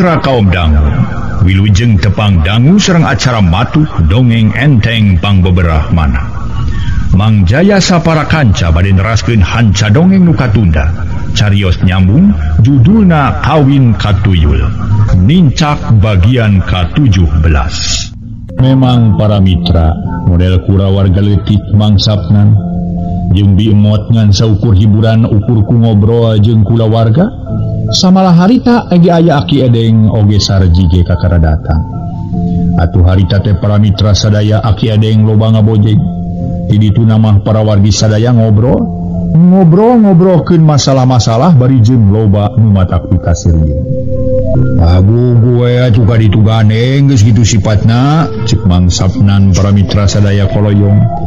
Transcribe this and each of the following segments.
Mitra kaum dangu, wilujeng tepang dangu sareng acara matuh dongeng enteng pangbeberah mana. Mang Jaya sapara kanca bade neraskeun hanca dongeng nu katunda. Carios nyambung judulna Kawin Katuyul. Nincak bagian ke-17. Memang para mitra, model kurawarga leutik mangsapnan jeung biemot ngan saukur hiburan ukur ku ngobrol jeung kulawarga. Samalah harita ege aya Aki Edeng oge Sarji ge kakara datang. Atuh harita teh para mitra sadaya Aki Edeng loba ngabojeg. Di ditu mah para wargi sadaya ngobrol, ngobrol-ngobrolkeun masalah-masalah bari jeung loba nu matak pikasirieun. Abu gue atuh ka ditu gandeng geus kitu sipatna, cek mangsapnan para mitra sadaya koloyong.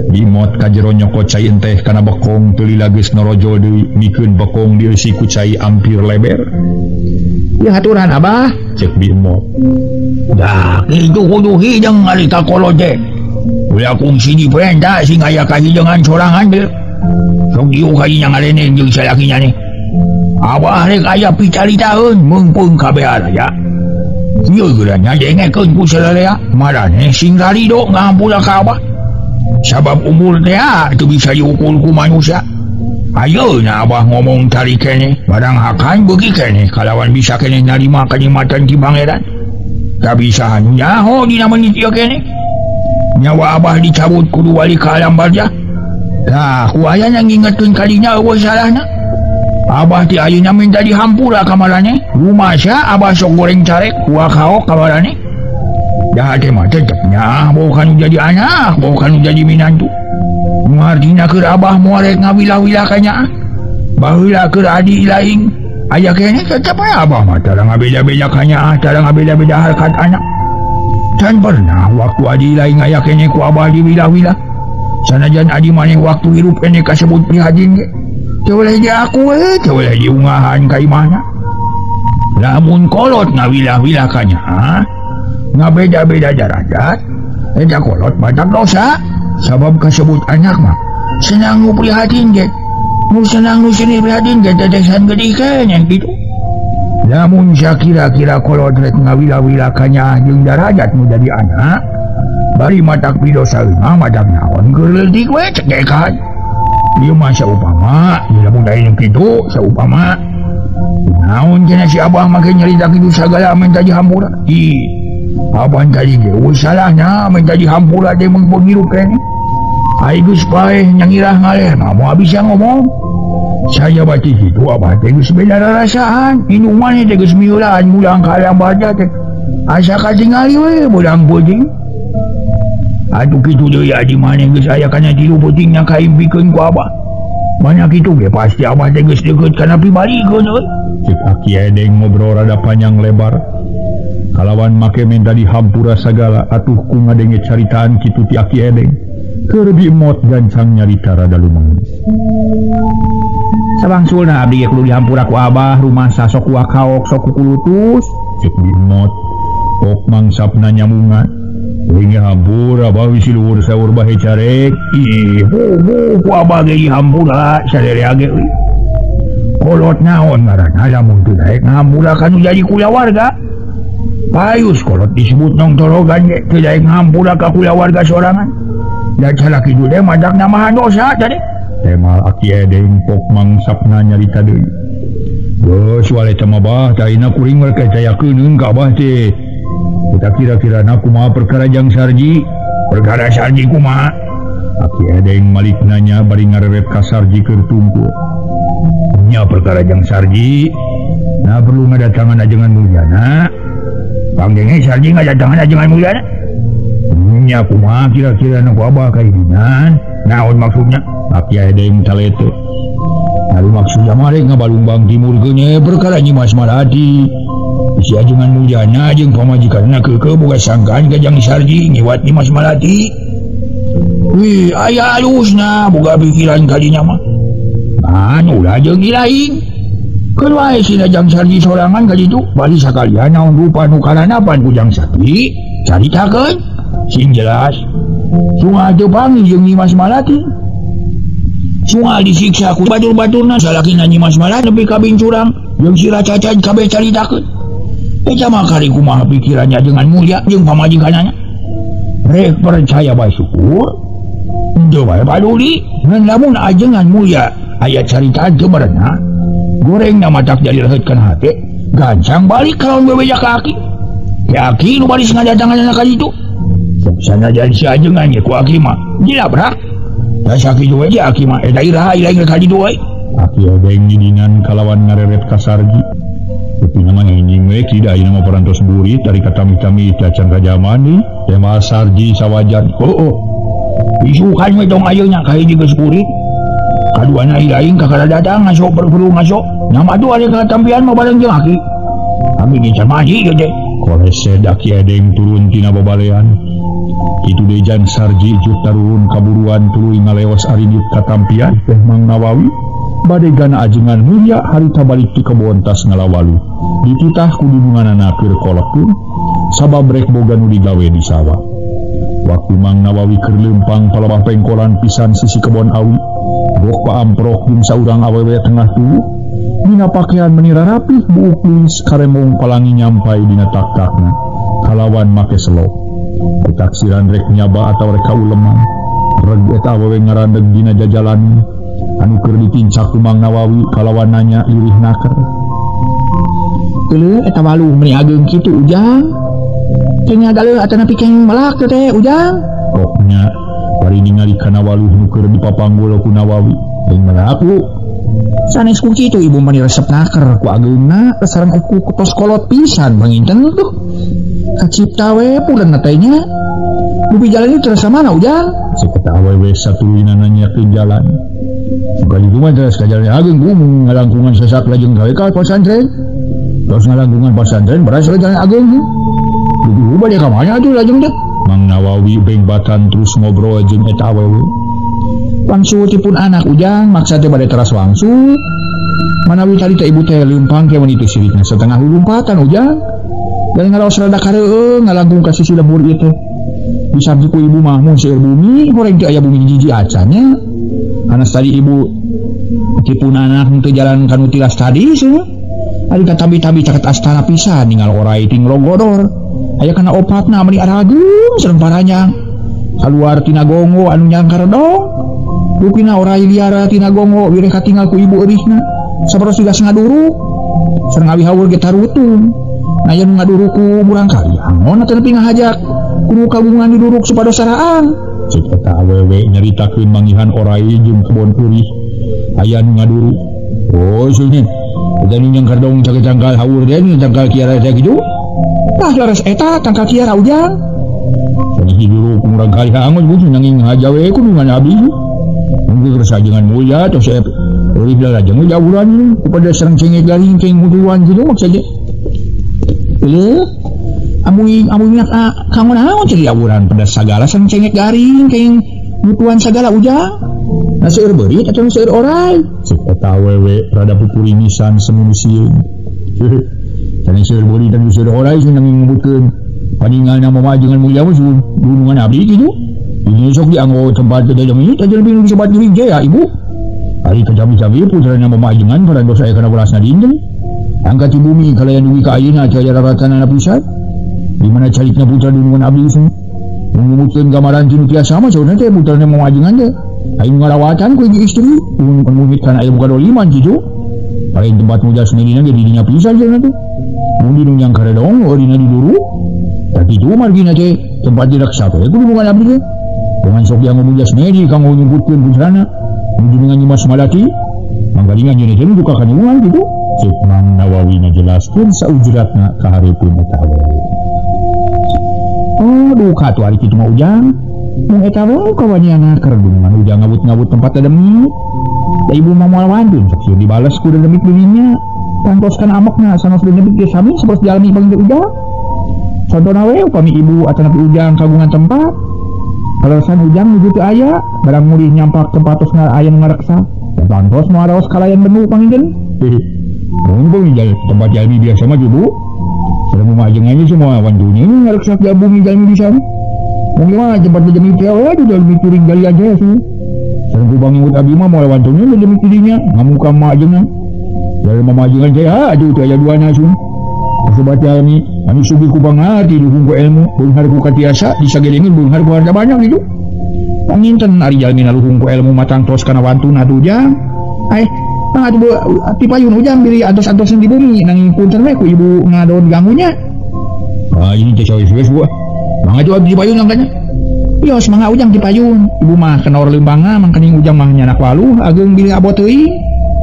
Bimot ka jero nyokot cai enteh kana bekong teu lila geus norojol deui mikeun bekong dieusi ku cai ampir leber. Ya haturan abah, cek Bimot. Dah kitu kudu hideng ari ka kolot teh. Ulah kungsi diperintah sing aya kahidengan sorangan teh. Sok dieu ka dinya ngaleneng jeung salakinya nih. Abah rek aya picaritaeun meungpeung kabeh araya. Ieu geura nyadengekeun ku salalea, maraneh sing rarido ngahampura ka abah. Sabab umur teh teu bisa diukur ku manusia. Ayeuna abah ngomong cari keneh, barang hakan beuki keneh kalawan bisa keneh narima kanikmatan ti Pangeran. Tak bisa nyaho dina menit ieu keneh. Nyawa abah dicabut kudu wali ka alam barzah. Tah, ku aya ngingetkeun kadinya eueuh salahna. Abah ti ayeuna minta dihampura ka maraneh. Rumasa abah sok goreng carek kuah kaok ka maraneh. Dah teh mah tetep nya boh kanu jadi anak, boh kanu jadi minantu. Nu artina keur abah moal rek ngawilah-wilah ka nyaah. Baheula keur adi lain aya keneh tetep we abah mah tara ngabeda-beda ka nyaah, tara ngabeda-beda harkat anak. Can pernah waktu adi lain aya keneh ku abah diwilah-wilah. Sanajan adi maneh waktu hirup keneh kasebut prihatin ge. Teu boleh diaku we, teu boleh diungahan ka imahna. Lamun kolot ngawilah-wilah ka nyaah, ngabeda-beda darajat, eta kolot batak dosa. Sabab kasebut anak mah senang nu prihatin ge. Nu senang nu sini prihatin ge tetesan gede keneh kitu. Lamun sakira-kira kolot rek ngawilah-wilah ka nyaah jeung darajat nu jadi anak, bari matak pidosa mah matak naon keur leutik we cekekan. Ieu mah saupama, lamun lain kitu saupama. Naon cenah si abah make nyarita kitu sagala minta dihampura. Ih, abah tadi ge eueuh salahna minta dihampura teh meungpeung hirup keneh. Ai geus paeh nyangirah ngaler mah moal bisa ngomong. Saya baca kitu abah teh geus beda rarasaan. Indung maneh teh geus miulaan mulang ka alam barzah teh. Asa katingali we beudang peuting. Atuh kitu deui adi maneh geus aya kana tilu peutingna kaimpikeun ku abah. Banyak kitu ge pasti abah teh geus deukeut kana pibalikeun euy. Cek Aki Edeng ngobrol rada panjang lebar. Kalawan make minta dihampura sagala atuh ku ngadenge caritaan kitu ti Aki Edeng. Keur Bimot gancang nyarita rada lumengis. Sabangsulna abdi ge kudu dihampura ku abah rumah sok wakaok sok kukulutus. Cek Bimot ok mangsapna nyambungan. Uing hampura abah wisi luhur saur bahe carek. Ih, bu ku abah ge dihampura saderea ge euy. Kolot naon ngaranna lamun teu daek ngahampura kanu jadi kulawarga. Payus kolot disebut nongtorogan ge teu daek ngahampura ka kulawarga sorangan. Dan salaki kitu teh madak namahan dosa tadi. Temal Aki Edeng pok mangsapna nyarita deui. Geus wale teh mah bah caina kuring we kacayakeun ka abah teh. Kita kira-kira na kumaha perkara jang Sarji? Perkara Sarji kumaha? Aki Edeng malik nanya bari ngarerep ka Sarji keur tungku. Nya perkara jang Sarji. Nah perlu ngadatangan ajengan Mulyana. Panggenge Sarji ngadatangan ajengan Mulyana. Nya kumaha kira-kira na ku abah kaidinan? Naon maksudnya? Aki Edeng talete. Lalu maksudnya mah rek ngabalumbang timurkeun perkara Nyi Mas Malati. Si ajengan Mulyana jeung pamajikanna keukeuh boga sangkaan ka Jang Sarji ngiwat Nyi Mas Malati. Wih, aya alusna boga pikiran ka dinya mah. Anu ulah jeung ilaing. Keun wae sina Jang Sarji sorangan ka ditu, bari sakalian naon rupa nu karanapan ku Jang Sarji, caritakeun sing jelas. Sunga teu panggih jeung Nyi Mas Malati. Sunga disiksa ku batur-baturna salakina Nyi Mas Malati nepi ka bincurang jeung si Racacan kabeh caritakeun. Eta mah kali kumaha pikirannya dengan mulia jeung pamajikanana. Rek percaya bae syukur. Henteu bae paduli. Ngan lamun ajengan mulia aya caritaan teu berenah, gorengna matak jadi lehet kana hate, gancang balik ka lawan bebeja ka aki. Ya aki nu baris ngadatangan ka ditu. Sok sanajan si ajengan ge ku aki mah dilabrak. Da sakitu we ge aki mah eta iraha ilaing ka ditu we. Aki Edeng nyidinan kalawan ngareret ka Sarji. Tapi nama nyinying we tidak ayeuna mah parantos burit dari katami-tami teh acan ka jaman deui. Teh mah Sarji sawajan. Oh. Isukan we dong ayeuna ka hiji geus burit. Kaduana ilaing kakara datang ngasok perlu ngasok. Nama tu ada katampian mah bareng jeung aki. Kami ge can maji ge teh. Kolesed Aki Edeng turun tina babalean. Kitu dejan Sarji juk tarurun kaburuan tuluy ngaleos arinjut katampian teh Mang Nawawi. Badegana ajengan mulia harita balik ti kebon tas ngalawalu. Dititah ku dununganana keur kolekun sabab rek boga nu digawe di sawah. Waktu Mang Nawawi keur leumpang palebah pengkolan pisan sisi kebon awi, gok paamprok jeung saurang awewe tengah tubuh, dina pakaian meni rarapih buuk liis karemong palangi nyampai dina tak-takna kalawan make selop. Kutaksiran rek nyaba atawa rek kauleman, reg eta awewe ngarandeg dina jajalan anu keur ditincak ku Mang Nawawi kalawan nanya lirih naker. Teuleum eta waluh meni ageung kitu Ujang. Teu nyagaleuh atanapi keng melak teh Ujang. Koknya bari ningali kana waluh nu keur dipapanggul ku Nawawi. Deung melak ku. Sanes ku kitu ibu meni resep naker ku ageungna sareng ku tos kolot pisan panginten tuh. Kacipta we puleunna teh nya. Dupi jalan itu terasa mana Ujang? Cek eta awewe satuluyna nanyakeun jalan. Suka itu mah terus ka jalan ageung bu ngalangkungan sesak lajeng gawe ka pasantren. Terus ngalangkungan pasantren beras ka jalan ageung. Dupi ubah dia ka mana atuh lajeng teh? Mang Nawawi bengbatan terus ngobrol jeung eta awewe. Wangsu tipun anak Ujang maksa teh bade teras wangsu. Manawi tadi teh ibu teh leumpang ke meuni teh sirikna setengah lumpatan Ujang. Dan ngaraos rada kareueung ngalangkung ka sisi lembur ieu teh. Disabji ku ibu mah mun seueur bumi goreng teh aya bumi jiji acan nya. Anas tadi ibu tipun anak teu jalan kanu tilas tadi cenah. Ari katambi-tambi caket astana pisan ningal orai ting logodor. Aya kana opatna meuni arageung sareng paranjang. Kaluar tina gongo anu nyangkar dong. Rupina orai liara tina gongo wireh katingal ku ibu eurihna. Sabaros digas ngaduruk. Sareng awi haur ge tarutung. Aya nu ngaduruk ku murang kali angon atuh nepi ngahajak. Kudu kagungan diduruk supados saraang. Cek eta awewe nyaritakeun mangihan orai jeung kebon purih. Aya nu ngaduruk. Oh sini. Eta nu nyangkar dong caket tangkal haur teh nu tangkal kiara teh kitu. Tah leres eta tangkal kiara Ujang. Sanes diduruk ku murang kali angon bu nanging ngahaja we kudu ngan abdi. Mungkin kersajengan mulia atau saya eurih lajeng jauran kepada sareng cengek garing keng mutuan kitu maksudnya. Leuh amuing amuing kanggo naon ciri awuran pedas sagala sareng cengek garing keng mutuan sagala Ujang. Nah seueur beurit atau seueur orai? Cek eta awewe rada pupurimisan semono sieun. Sanes seueur beurit dan seueur orai sing nanging ngebutkeun. Paningalna mah ajengan mulia mah gunungan abdi kitu. Ini sok dianggo tempat teh demi teh lebih disebat diri je ya ibu. Ari kajami-jami putrana mah ajengan parantos aya kana belasna dinten. Angkat di bumi kalayan dugi ka ayeuna teh aya raratanana pisan. Di mana carikna putra dunungan abdi sing ngumutkeun gambaran tinu tiasa mah saurna teh putrana mah ajengan teh. Aing ngarawatan ku istri mun kana aya boga doliman kitu. Paling tempat muja sendirinya ge didinya pisan cenah teh. Mun di nu nyangkar dong dina diduru. Tapi itu margina teh tempat direksa teh kudu dunungan abdi teh. Dengan sok yang muja sendiri kanggo nyebutkeun putrana. Mun dunungan Nyimas Malati manggalingan nyeun teh duka kanyuan kitu. Cek Mang Nawawi ngajelaskeun saujratna ka hareupeun eta awewe. Oh duka tuh ari kitu mah Ujang. Mung eta we kawaniana keur dunungan Ujang ngabut-ngabut tempat dedemit. Da ibu mah moal wantun sok sieun dibales ku dedemit dirinya. Tangtoskan amekna sanos dedemit ge sami sapertos jalmi panggil Ujang. Contona we upami ibu atanapi Ujang kagungan tempat. Kaleresan Ujang nuju teu aya, barang mulih nyampak tempat tos aya nu ngareksa. Tangtos moal raos kalayan benu panginten. Mumpung tempat jalmi biasa mah ibu. Sareng ajengannya semua wantune ngareksa bumi jalmi bisa. Mung mah tempat dedemit teh we di jalmi kuring gali aja sih. Sareng ku bangingut abdi mah moal wantune dedemit dirinya ngamuka mah ajengan. Dari mama ajengan teh aduh teu aya duana sih. Sobat jalmi anu sugih ku pangarti luhung ku ilmu beunghar ku katiasa disagelengin beunghar ku harta banyak gitu. Panginten ari jalmi luhung ku ilmu matang tos kana wantuna atuh Ujang. Mangga atuh ti payun Ujang bilih antos-antosan di bumi nanging punten we ku ibu ngadon ganggunya. Ah ini teh sawius bu. Mangga atuh abdi payun angkanya. Yos mangga Ujang ti payun. Ibu mah kenor leumpangna mangkaning Ujang mah nyanak waluh ageung bilih abot teuing.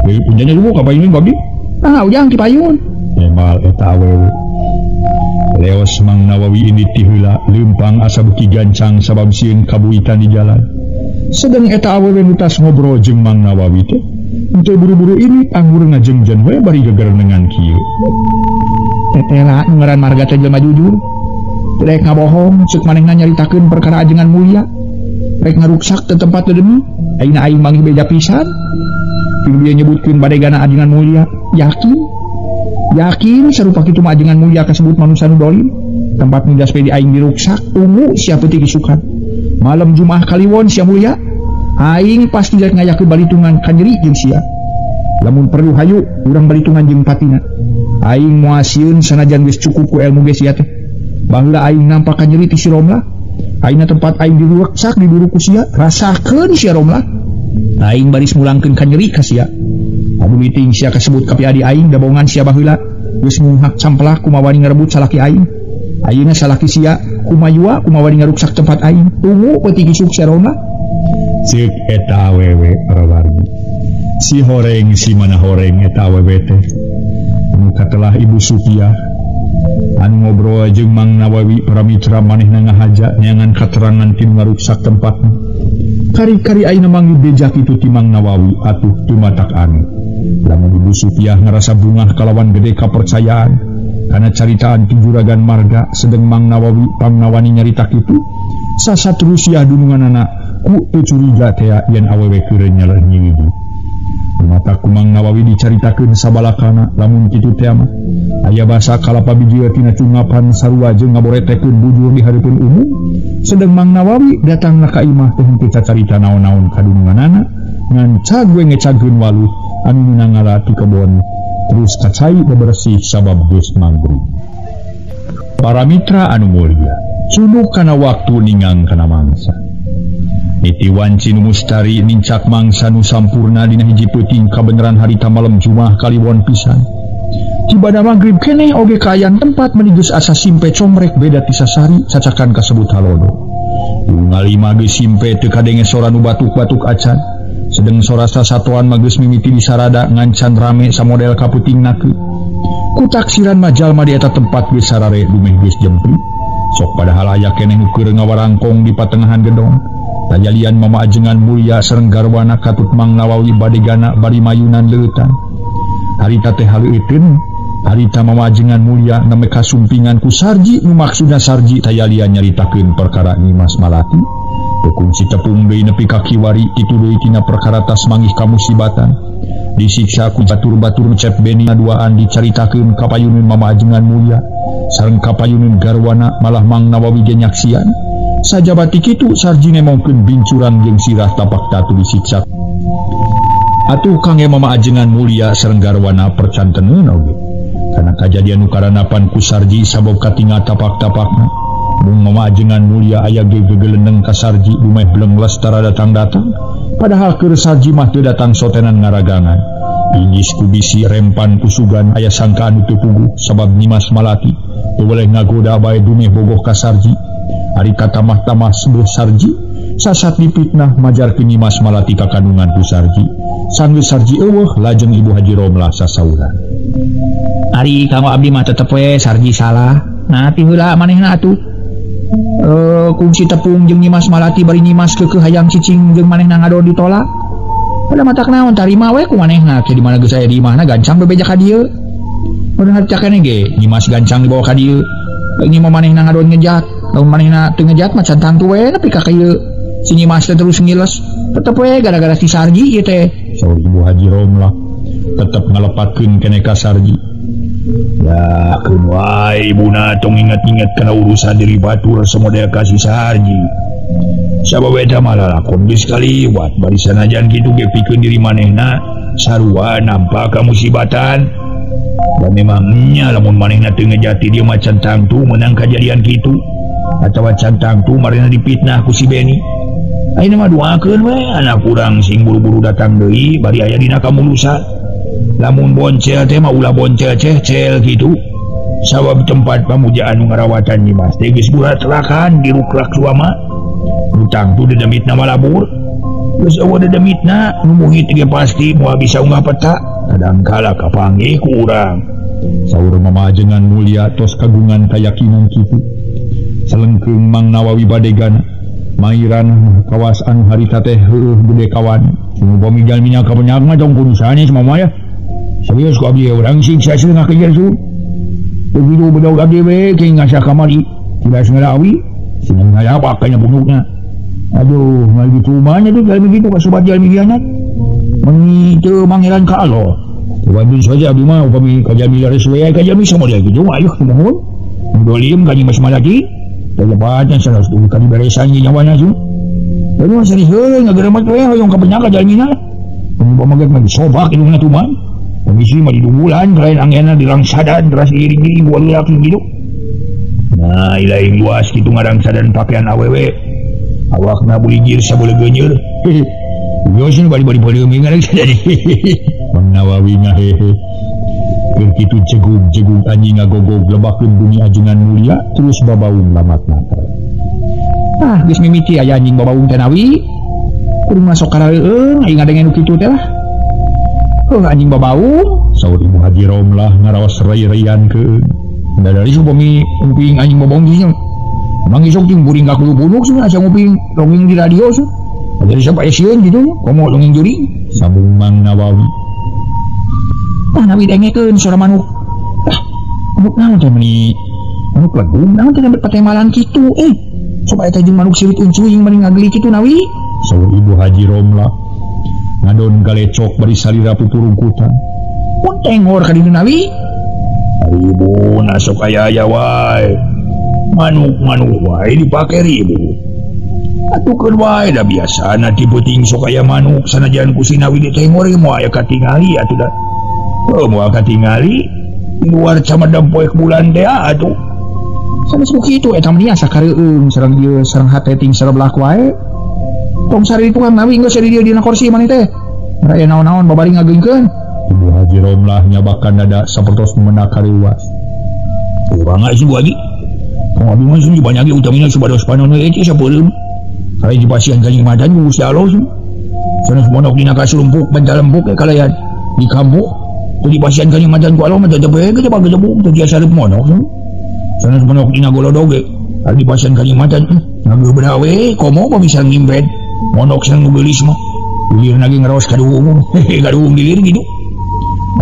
Punjanya ibu ka payun ku abdi. Mangga Ujang ti payun. Emal eta awewe. Leos Mang Nawawi ini ti heula leumpang asa beuki gancang sabab sieun kabuitan di jalan. Sedeng eta awewe nu tas ngobrol jeung Mang Nawawi teh henteu buru-buru ini anggur ngajengjen we bari gegerenengan kieu. Tetela nu ngaran marga teh jelema jujur. Teu daek ngabohong ceuk manehna nyaritakeun perkara ajengan mulia. Rek ngaruksak teu tempat teu demi. Ayeuna aing manggih beja pisan. Ping dia nyebutkeun badegana ajengan mulia, yakin yakin sarupa kitu mah ajengan mulia kasebut manusia nu dolim. Tempat midas pedi aing diruksak tunggu sia peuting isukan. Malam Jumaah Kaliwon sia mulia, aing pasti rek ngayakeun balitungan kanyeri jeung sia. Lamun perlu hayu urang balitungan jeung patina. Aing moal sieun sanajan geus cukup ku ilmu ge sia teh. Baheula aing nampak kanyeri ti si Romlah. Ayeuna tempat aing diruksak diburu ku sia, rasakeun sia Romlah. Aing baris mulangkeun kanyeri ka sia. Aduh miting sia kasebut kapi adi aing dabongan sia baheula geus munghak camplak kumawani ngarebut salaki aing. Ayeuna salaki sia kumayua kumawani ngaruksak tempat aing. Tunggu peuting isuk sia Romlah. Ceuk eta awewe parawargi. Si horeng si mana horeng eta awewe teh. Nu katelah Ibu Supiah anu ngobrol jeung Mang Nawawi paramitra manehna ngahaja neangan katerangan ti ngaruksak tempatna. Kari-kari ayeuna manggih beja kitu ti Mang Nawawi atuh teu matak anu. Lamun Ibu Supiah ngarasa bungah kalawan gede kapercayaan kana caritaan ti juragan marga sedeng Mang Nawawi pangnawani nyarita kitu sasaterusnya dununganana ku teu curiga tea yen awewe keur nyeler nyiwiji. Mata ku Mang Nawawi dicaritakeun sabalakana lamun kitu teh mah aya basa kalapa biji tina cungapan sarua jeung ngaboretekeun bujur di hareupeun umum. Sedeng Mang Nawawi datangna ka imah teh henteu cacarita naon-naon kadununganana ngan cag we ngecagkeun waluh anu nangala ti kebon terus kacai bebersih sabab geus maghrib. Para mitra anu mulia, cunuk kana waktu ningang kana mangsa. Niti wanci nu mustari nincak mangsa nu sampurna dina hiji peuting kabeneran harita malam Jumaah Kaliwon pisan. Tibada maghrib keneh oge kaayaan tempat meni geus asa simpe comrek beda ti sasari cacakan kasebut halodo. Unggal lima geus simpe teu kadenge sora nu batuk-batuk acan. Sedeng sora sasatoan mah geus mimiti disarada ngancan rame samodel kapeuting nake. Ku taksiran mah jalma di eta tempat geus sarare dumeh geus jempri. Sok padahal aya keneh nu keur ngawarangkong di patengahan gedong. Tajalian mama ajengan mulia sareng garwana katut Mang Nawawi badegana bari mayunan leutan. Harita teh haleueuteuun, harita mama ajengan mulia neme kasumpingan ku Sarji nu maksudna Sarji tayalian nyaritakeun perkara Nyimas Malati. Kungsi tepung deui nepi ka kiwari kitu deui tina perkara tas manggih kamusibatan. Disiksa ku batur-batur Cep Beni duaan dicaritakeun ka payuneun mama ajengan mulia sareng ka payuneun garwana malah Mang Nawawi ge nyaksian. Sajabati kitu Sarji nemongkeun bincuran jeung sirah tapak tatu disiksa. Atuh kangge mama ajengan mulia sareng garwana percanteneun oge. Kana kajadian nu karanapan ku Sarji sabab katingal tapak-tapakna. Mung mama ajengan mulia aya ge gegelendeng ka Sarji dumeh blengles tara datang-datang. Padahal keur Sarji mah teu datang sotenan ngaragangan. Inggis ku bisi rempan ku sugan aya sangkaan teu puguh sabab Nyimas Malati teu weleh ngagoda bae dumeh bogoh ka Sarji. Ari katamah-tamah sebuh Sarji sasat dipitnah majarkeun Nyimas Malati ka kandungan ku Sarji. Sanggeus Sarji eueuh lajeng Ibu Haji Romlah sasauran. Ari kanggo abdi mah tetep we Sarji salah. Nah ti heula manehna atuh. Kungsi tepung jeung Nyimas Malati bari Nyimas keukeuh hayang cicing jeung manehna ngadon ditolak. Pada matak naon tarima we ku manehna ke di mana geus aya di imahna gancang bebeja ka dieu. Mun harita keneh ge Nyimas gancang dibawa ka dieu. Ini mah manehna ngadon ngejat. Lamun manehna teu ngejat mah can tangtu we nepi ka kieu. Si Nyimas teh terus ngiles. Tetep we gara-gara si Sarji ieu teh. Saur Ibu Haji Romlah tetep ngalepatkeun keneh ka Sarji. Ya keun wae ibuna tong inget-inget kana urusan diri batur samodel ka si Sarji. Sabab eta mah lalakon geus kaliwat bari sanajan kitu ge pikeun diri manehna sarua nampak kamusibatan. Da memangnya lamun manehna teu ngejati dia mah can tangtu meunang kajadian kitu atawa can tangtu marena dipitnah ku si Beni. Ayeuna mah doakeun we anak urang sing buru-buru datang deui bari aya dina kamulusan. Lamun boncel teh mah ulah boncel cehcel kitu. Sabab tempat pamujaan nu ngarawatan Nyimas teh geus buratlakan diruklak suama. Nu tangtu dedemitna mah labur. Geus eueuh dedemitna nu muhit ge pasti moal bisa unggah peta. Kadangkala kapanggih ku urang. Saur Mama Ajengan Mulia tos kagungan kayakinan kitu. Salengkeung Mang Nawawi badegana mairan kawas anu harita teh heueuh gede kawan. Upami jalmina kapenyak mah tong kudu sanes mama ya. Serius ku abdi urang siksa ngakejar su. Begitu bedog abdi we ke ngasah kamari. Tidak ngalawi, seneng ngalapak kana punukna. Aduh, ngal gitu mah nya tuh jalmi kitu ka sobat jalmi hianat. Meni teu mangheran ka Allah. Waduh saja abdi mah upami ka jalmi laris we ka jalmi sama dia kitu ayuh nuhun. Dolim ka Nyimas Malaki. Telepatnya salah satu kali beresan nyawana su. Lalu masih heuh ngageremet we hoyong kapenyak ka jalmina. Upama ge mah disobak indungna tuman. Kondisi mah didunggulan lain angeuna dilangsadan teras iring-iring walulak gitu. Nah, ilaing luas kitu ngarangsadan pakaian awewe. Awakna buligir sabeuleuh geunyeur. Geus nu bari-bari peuleum ngarangsadan. Mang Nawawi ngahehe. Keur kitu jegug-jegug anjing ngagogog lebakeun bumi Ajengan Mulia terus babaung lamatna. Ah, geus mimiti aya anjing babaung teh Nawi. Kudu masuk karaleueung aing ngadenge nu kitu teh lah. Heuh anjing babaung, saur Ibu Haji Romlah ngaraos rei-reian keun. Da dari upami nguping anjing babaung geus mang isok jeung buring ka kulubunuk cenah asa nguping dongeng di radio cenah. Jadi sampai sieun kitu komo dongeng juring. Sambung Mang Nawawi. Tah Nawi dengekeun suara manuk. Ah, manuk naon teh meuni? Manuk legung naon teh sampe patemalan kitu eh. Coba eta jeung manuk sirit uncuing meni ngageli kitu Nawi. Saur Ibu Haji Romlah ngadon galecok bari salira pupurungkutan. Pun tengor ka ditu Nawi. Ari ibu nasok aya-aya wae. Manuk-manuk wae dipake ribut. Atuh keun wae da biasana ti peuting sok aya manuk sanajan ku si Nawi ditengor moal aya katingali atuh da. Heuh moal katingali di luar camadam poek bulan teh atuh. Sanes ku kitu eta mah asa kareueung sareng ieu sareng hate ting sareblak wae. Tong sari tukang Nawi geus di dieu dina kursi maneh teh. Raya naon-naon babari ngageungkeun. Ibu Haji Romlah nyabakan dada sapertos menak kariwas. Urang sih Bu Haji. Kong abdi mah sih banyak ge utamina supados panon we teh sapeuleum. Kali dipasihan ka nikmatan ku Gusti Allah sih. Sanes mondok dina kasur empuk bantal empuk kalayan di kampung. Teu dipasihan ka nikmatan ku Allah mah teu we ge pagegebug teu biasa reup mondok sih. Sanes mondok dina golodog ge. Ari dipasihan ka nikmatan ngageubra we komo mah bisa ngimpet. Mondok sareng nu geulis mah. Dilirna ge ngaraos kaduhung. Hehe kaduhung dilir kitu.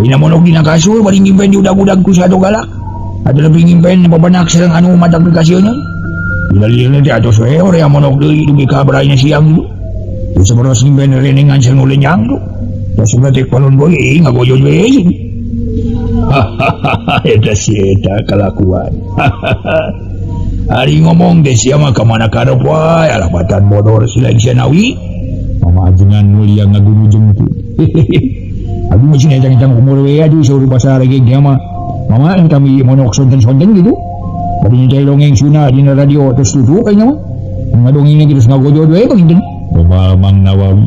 Dina mondok dina kasur bari ngimpen di udag-udag ku sado galak. Atuh lebih ngimpen babanak sareng anu matak dikasieunna. Dina lilirna teh atos we hoream mondok deui dugi ka barayna siang kitu. Geus sabaros ngimpen renengan sareng nu lenyang tu. Tos teh palon deui ngagojoj we. Hahaha eta si eta kalakuan. Ari ngomong teh sia mah ka mana karep wae alabatan bodor si lain sia Nawi. Mama Ajengan Mulia ngagumujeng tu. Abi mah sih etang-etang umur we aduh saur basa regeng dia mah. Mama yang kami monok sonten-sonten gitu. Bari nyai dongeng Sunda dina radio terus tutu kayaknya mah. Ngadongengna geus ngagojod we panginten. Gomal Mang Nawawi.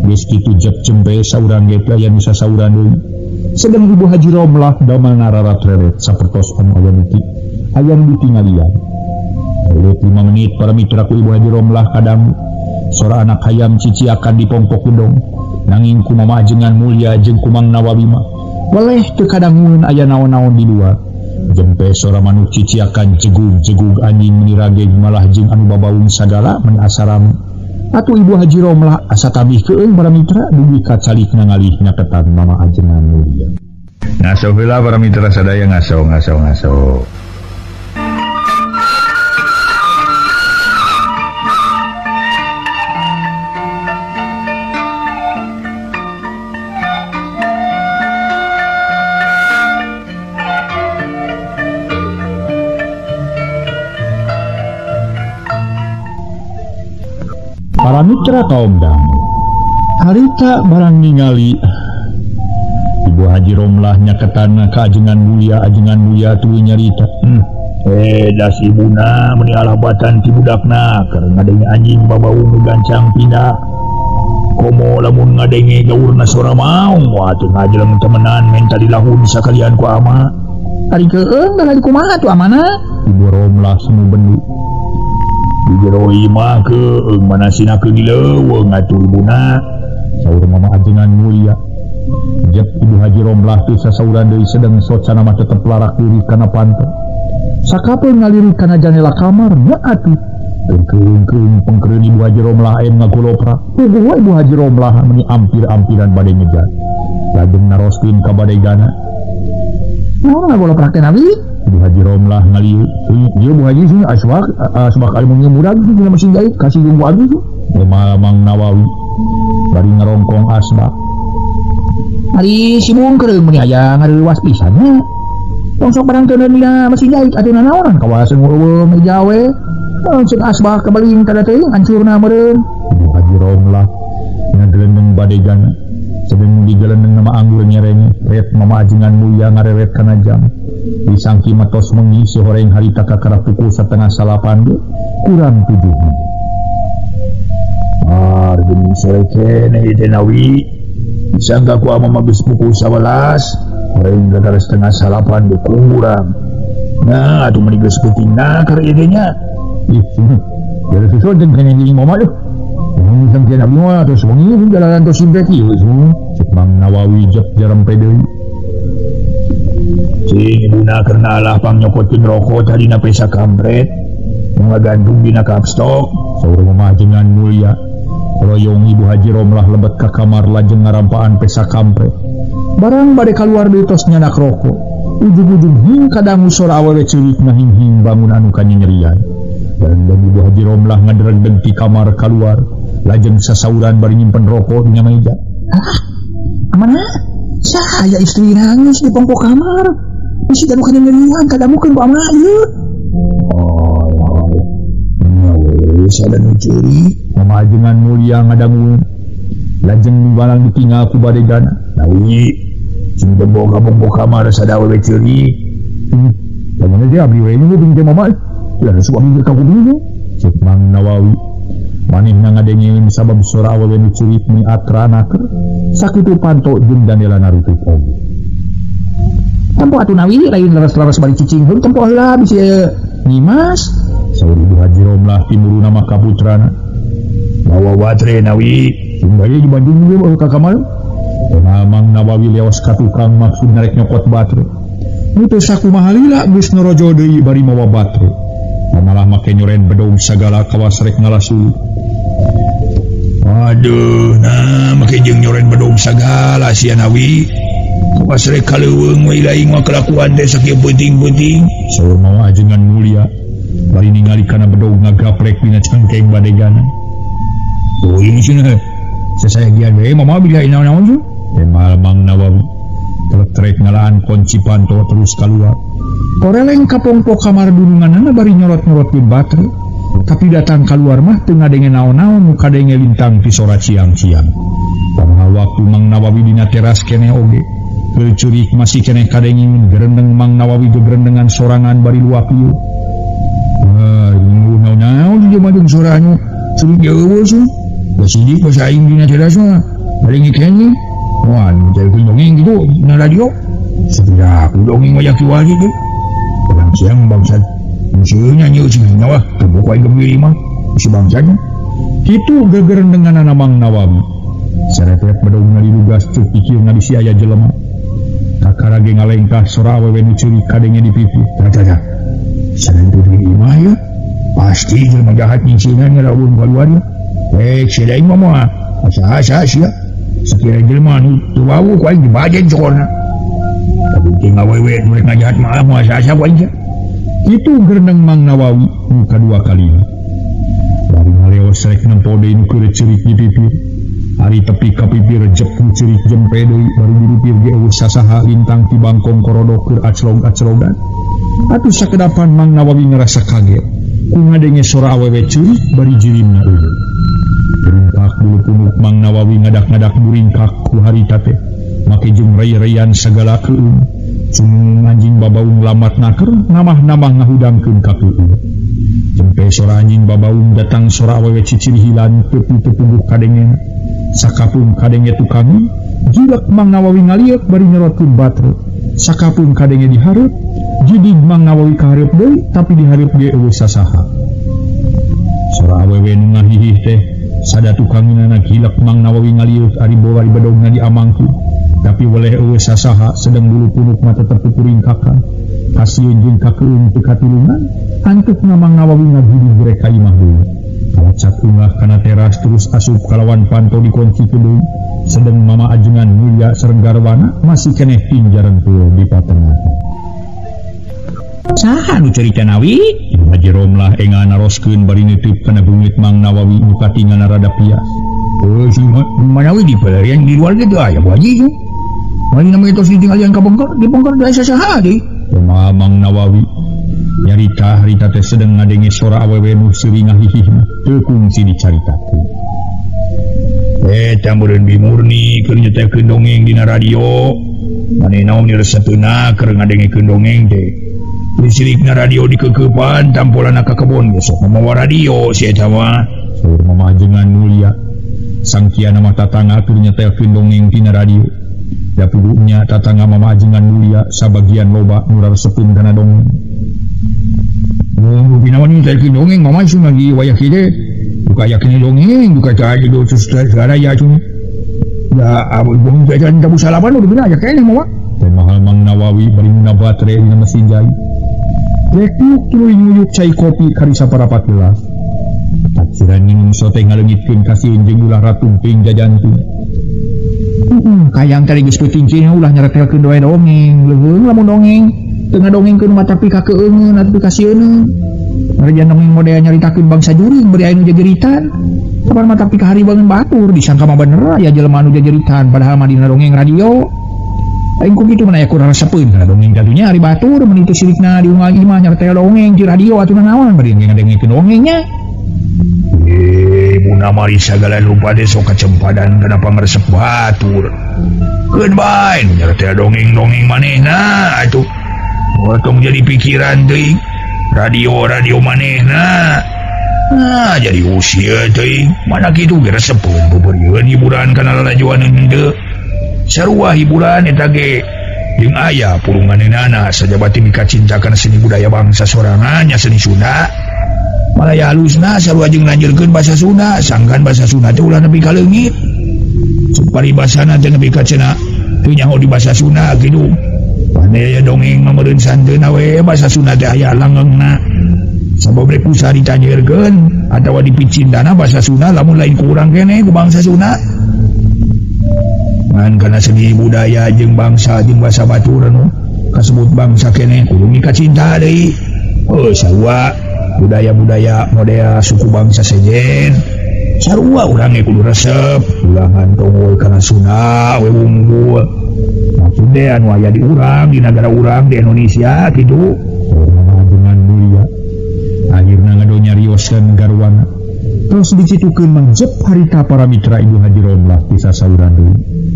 Geus kitu jep jempe saurang ge aya nu sasauran deui. Sedang Ibu Haji Romlah damel nararat-reret sapertos anu aya nu aya nu ditingalian. 5 menit para mitra ku Ibu Haji Romlah kadang sora anak hayam ciciakan di pongpok gedong. Nanging ku Mama Ajengan Mulia jeung ku Mang Nawawi mah weleh teu kadangun aya naon-naon di luar. Jempe sora manuk ciciakan jegug-jegug anjing meni rageg malah jeung anu babaung sagala meni asaram. Atuh Ibu Haji Romlah asa tabih keung para mitra dugi ka calikna ngalih nyaketan Mama Ajengan Mulia. Ngaso heula para mitra sadaya ngaso ngaso ngaso. Para mitra kaum dangu, harita barang ningali Ibu Haji Romlah nyaketana ka Ajengan Mulia, Ajengan Mulia tuluy nyarita. Das ibuna meuni alabatan ti budakna keur ngadenge anjing babau nu gancang pindah. Komo lamun ngadenge gaurna sora maung wah teu ngajeleng temenan menta dilahun sakalian ku ama. Ari keung da kumaha tuh amana? Ibu Romlah semu bendu. Di jero imah keung mana sinakeun di leuweung atuh ibuna. Saur Mama Ajengan Mulia. Jep Ibu Haji Romlah teu sasauran deui sedeng socana mah tetep larak diri kana panto. Sakapeung ngaliri kana janela kamar nya atuh. Keung-keung pengkereun Ibu Haji Romlah aya ngagolopra. Puguh Ibu Haji Romlah meuni ampir-ampiran bade ngejar. Lajeng naroskeun ka badegana. Naon ngagoloprak teh Nabi? Ibu Haji Romlah ngalieu. Ieu Bu Haji sih asbak asbak anu murag dina mesin jahit kasih jeung ku abdi. Kumaha Mang Nawawi bari ngarongkong asbak. Ari si bungkereung meuni aya ngareuwas pisan nya. Tong sok barang teu dina mesin jahit atuh nanaonan kawasan eueuh meja we. Tong asbak kabeling kada teuing hancurna meureun. Ibu Haji Romlah ngagelendeng badegana. Sedeng digelendeng nama anggur nyereng ret Mama Ajengan Mulia ngareret kana jam. Disangki matos mengi si horeng harita kakara pukul 8:30 ge kurang 7 menit. Ar geuning sore keneh ieu teh Nawi. Disangka ku ama mah geus pukul 11, horeng kakara 8:30 ge kurang. Nah, atuh meuni geus peutingna keur ieu teh nya. Ih, jadi susu jeung keneh jeung mama deuh. Mun sampeyan abdi mah tos wengi jalanan tos simpek ieu cek Mang Nawawi jep jarempe deui. Cing ibuna karena alah pang nyokotkeun rokok tadina pesa kampret nu ngagantung dina kapstok. Saur Mama Ajengan Mulia. Royong Ibu Haji Romlah lebet ka kamar lajeng ngarampaan pesa kampret. Barang bade kaluar deui tos nyanak rokok. Ujug-ujug hing kadangu sora awewe ceurik ngahinghing bangun anu kanyerian. Dan Ibu Haji Romlah ngaderegdeg ti kamar kaluar lajeng sasauran bari nyimpen rokok dina meja. Ah, amana? Saya istri nangis di pongkok kamar. Bisi danu kanyerian kadamukeun ku ama ieu. Oh, nya we sada nu ceurik. Mama Ajengan Mulia ngadangueun. Lajeng barang ditinggal ku badegana. Nawi, sing teu boga pongkok kamar sada awewe ceurik. Lamun dia abdi we nu teh mama. Lah suami abdi ka kudu. Cek Mang Nawawi. Manehna ngadengeun sabab sora awewe nu ceurik meuni atrana keur. Sakitu panto jeung jandela narutup oge. Tempo atuh Nawi lain leres-leres bari cicing heung tempo heula bisi nyimas. Saur Ibu Haji Romlah timuruna mah ka putrana. Bawa batre Nawi, sing di Bandung ge bawa ka kamar. Mang Nawawi leos ka tukang maksud narek nyokot batre. Nu teu sakumaha lila geus norojo deui bari mawa batre. Malah make nyoren bedog sagala kawas rek ngalasulu. Aduh, nah make jeung nyoren bedog sagala sia Nawi. Kawas rek kaleuweung we lain mah kelakuan teh sakieu peuting-peuting. Saur Mama Ajengan Mulia bari ningali kana bedog ngagaprek dina cangkeng badegana. Teuing cenah. Sasayagian we mama bila naon-naon sih. Emal Mang Nawawi trek ngalaan kunci panto terus keluar. Koreleng ka pongpok kamar dununganana bari nyorot-nyorotkeun batre. Tapi datang keluar mah teu ngadenge naon-naon nu kadenge lintang ti sora ciang-ciang. Pamaha waktu Mang Nawawi dina teras keneh oge. Keur ceurik masih keneh kadenge gerendeng Mang Nawawi gegerendengan sorangan bari luap ieu. Naon-naon di mah jeung sora anu ceurik eueuh sih. Basi di aing dina teras mah bari ngikeun. Wah, jadi dongeng gitu dina radio. Sudah aku dongeng banyak jual gitu. Orang siang bangsat. Musuhnya nyiu sih nyawa, tembok aing gembiri mah. Si bangsatnya. Kitu gegerendenganana Mang Nawawi. Serepet bedog ngalilugas cuk pikirna bisi aya jelema. Kakara ge ngalengkah sora awewe nu ceurik kadenge di pipi. Tah. Sarentu di imah ya. Pasti jelema jahat nyingsinan ngalamun kaluar ya. Sia aing mah moal. Asa-asa sia. Sakira jelema nu teu wawuh ku aing dibajen cokorna. Tapi teu ngawewe nu rek ngajahat mah moal asa-asa ku aing sia. Kitu gerendeng Mang Nawawi nu kadua kalina. Bari ngaleos rek nempo deui nu keur ceurik di pipir. Ari tepi ka pipir jep nu ceurik jempe deui bari dirupir ge eueuh sasaha lintang ti bangkong korodok keur aclog-aclogan. Atuh sakedapan Mang Nawawi ngerasa kaget ku ngadenge sora awewe ceurik bari jirimna eueuh. Beringkak bulu punuk Mang Nawawi ngadak-ngadak buringkak ku harita teh. Make jeung rey-reyan sagala keung. Cumung anjing babaung lamat naker namah-namah ngahudangkeun ka keung. Jempe sora anjing babaung datang sora awewe cicirihilan tepi tepuguh kadenge. Sakapung kadenge tukang jilek Mang Nawawi ngalieuk bari nyerotkeun batre. Sakapung kadenge dihareup, jidig Mang Nawawi kahareup deui tapi dihareup ge eueuh sasaha. Sora awewe nu ngahihih teh sada tukangeunana gilek Mang Nawawi ngalieuk ari bola di bedogna diamangku. Tapi weleh eueuh sasaha sedang bulu punuk mata tetep kuringkakan. Kasieun jeung kakeung teu katulungan, antukna Mang Nawawi ngagidig rek ka imah deui. Kalacak unggah kana teras terus asup kalawan panto dikunci deui. Sedang Mama Ajengan Mulia sareng garwana masih keneh tinjaran tuh di patengah. Saha nu carita Nawi? Ibu Haji Romlah enga naroskeun bari nitip kana beungit Mang Nawawi nu katingalna rada pias. Oh, si Manawi di pelarian di luar gitu aya Bu Haji. Mari namanya tos ditingalian ka bongkar, dibongkar da saha deui. Kumaha Mang Nawawi nyarita harita teh sedang ngadenge sora awewe nu seuri ngahihih teu kungsi dicaritakeun. Eta meureun bimurni keur nyetelkeun dongeng dina radio. Manehna naon resepeuna keur ngadengekeun dongeng teh. Lisirikna radio dikekeupan tampolana ka kebon ge sok mawa radio si eta mah. Saur Mama Ajengan Mulia sangkiana mah tatangga keur nyetelkeun dongeng dina radio. Da puguhnya tatangga Mama Ajengan Mulia sabagian loba nu raresepeun kana dongeng. Mun rupina mah nyetelkeun dongeng mama sun lagi wayah kieu teh. Buka yakin dongeng, buka cari do segala ya cuma. Ya abu bung jajan tabu salapan udah bina aja kayaknya mama. Dan mahal Mang Nawawi bari nguna baterai dina mesin jahit. Rekuk tuluy nguyuk cai kopi kari saparapat gelas. Taksiran minum sote ngaleungitkeun kasieun jeung ulah ratumping jajantung. Kayang tadi geus peuting ulah nyaretelkeun doe dongeng, leuheung lamun dongeng. Teu ngadongengkeun mah tapi ka keungeun atuh kasieun. Ngarejan dongeng model nyaritakeun bangsa juring bari aya nu jajeritan. Kapan mah tapi ka haribangeun batur disangka mah bener aya jelema nu jajeritan padahal mah dina dongeng radio. Aing ku kitu mah aya kurang resepeun kana dongeng katunya ari batur mun itu sirikna di unggal imah nyaretel dongeng di radio atuh nanaon bari ngadengkeun dongengnya. Ibu mari sagala rupa teh sok kacempadan kana pangaresep batur. Keun bae nu nyaretel dongeng-dongeng manehna atuh. Tong jadi pikiran teuing. Radio-radio manehna. Nah, jadi usia teuing. Mana kitu ge resepeun beberieun hiburan kana lalajoan henteu. Sarua hiburan eta ge jeung aya purunganeunana sajabati mikacinta kana seni budaya bangsa sorangan nya seni Sunda. Malaya halusna sarua jeung lanjurkeun basa Sunda, sangkan basa Sunda teh ulah nepi ka leungit. Paribasana teh nepi ka cenah teu nyaho di basa Sunda kitu. Pandai dongeng mah meureun santeuna we basa Sunda teh aya langgengna. Sabab rek usaha ditanyeurkeun atawa dipicintana basa Sunda lamun lain ku urang keneh ku bangsa Sunda. Ngan kana seni budaya jeung bangsa jeung basa batur nu kasebut bangsa keneh kudu mikacinta deui. Heuh sarua budaya-budaya model suku bangsa sejen. Sarua urang ge kudu resep ulah ngantong we kana Sunda we unggul. Maksudnya anu aya di urang di negara urang di Indonesia kitu. Dengan mulia akhirna ngado nyarioskeun garwana. Terus dicitukeun mangjep harita para mitra Ibu Haji Romlah ti sasauran deui.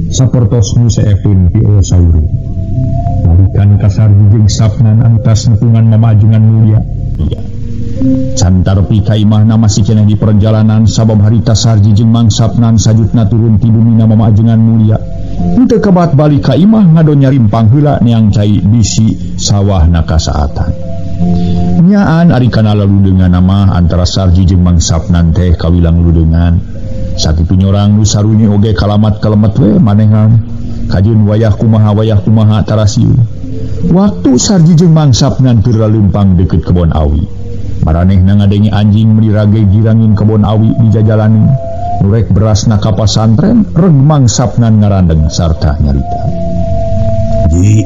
Sapertos nu seepun ti sauri. Balikan kasar jeung Sapnan anu tas nepungan Mama Ajengan Mulia. Cantar pi ka imahna masih keneh di perjalanan sabab harita Sarji jeung Mang Sapnan sajutna turun ti bumina Mama Ajengan Mulia. Henteu kabat balik ka imah ngado nyarimpang heula neang cai bisi sawahna kasaatan. Nyaan ari kana laludeungan mah antara Sarji jeung Mang Sapnan teh kawilang ludeungan. Sakitu nyorang nu sarunyi oge kalamat kalemet we manehan. Kajeun wayah kumaha tarasiun. Waktu Sarji jeung Mang Sapnan keur lalumpang deukeut kebon awi. Maranehna ngadenge anjing meuni rage girangin kebon awi di jajalanan. Nurek berasna ka pasantren, reg Mang Sapnan ngarandeng sarta nyarita. Ji,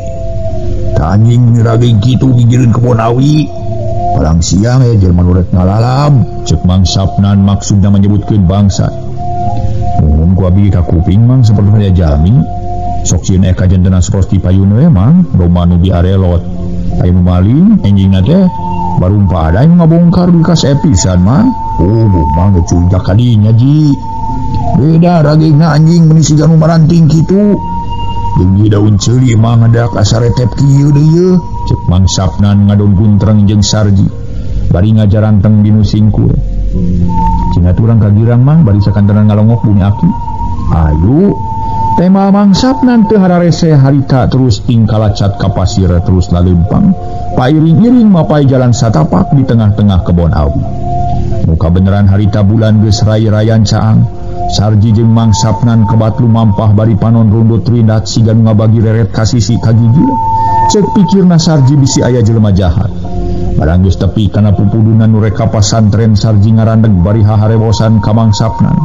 ta anjing meuni rage kitu gigireun kebon awi. Palang siang ya jelema nurek ngalalam. Ceuk Mang Sapnan maksudna menyebutkeun bangsa. Mun ku abi ka kuping Mang sapertos aya jalmi. Sok sieun aya kajantenan sapertos payun we Mang, domba nu diarelot. Aya nu maling enjingna teh barumpa ada yang ngabongkar bekas episan mah. Oh, Mang curiga kadinya ji. Beda ragingna anjing meuni siga nu maranting kitu. Jeung ieu daun ceuli mah ngadak asa retep kieu deui yeuh. Cek Mang Sapnan ngadon guntreng jeung Sarji bari ngajaranteng dinu singkur. Cing atuh urang ka girang Mang bari sakantenan ngalongok bumi aki. Ayu tema Mang Sapnan teu hararese harita terus tingkalacat ka pasir terus lalempang pairing-iring mapai jalan satapak di tengah-tengah kebon awi. Muka beneran harita bulan geus rai-rayan caang. Sarji jeung Mang Sapnan kebat lumampah bari panon rundut rindat siga nu ngabagi reret ka sisi ka gigir. Ceuk pikirna Sarji bisi aya jelema jahat. Barang geus tepi kana pupudunan nu rek ka pasantren Sarji ngarandeg bari haharewosan ka Mang Sapnan.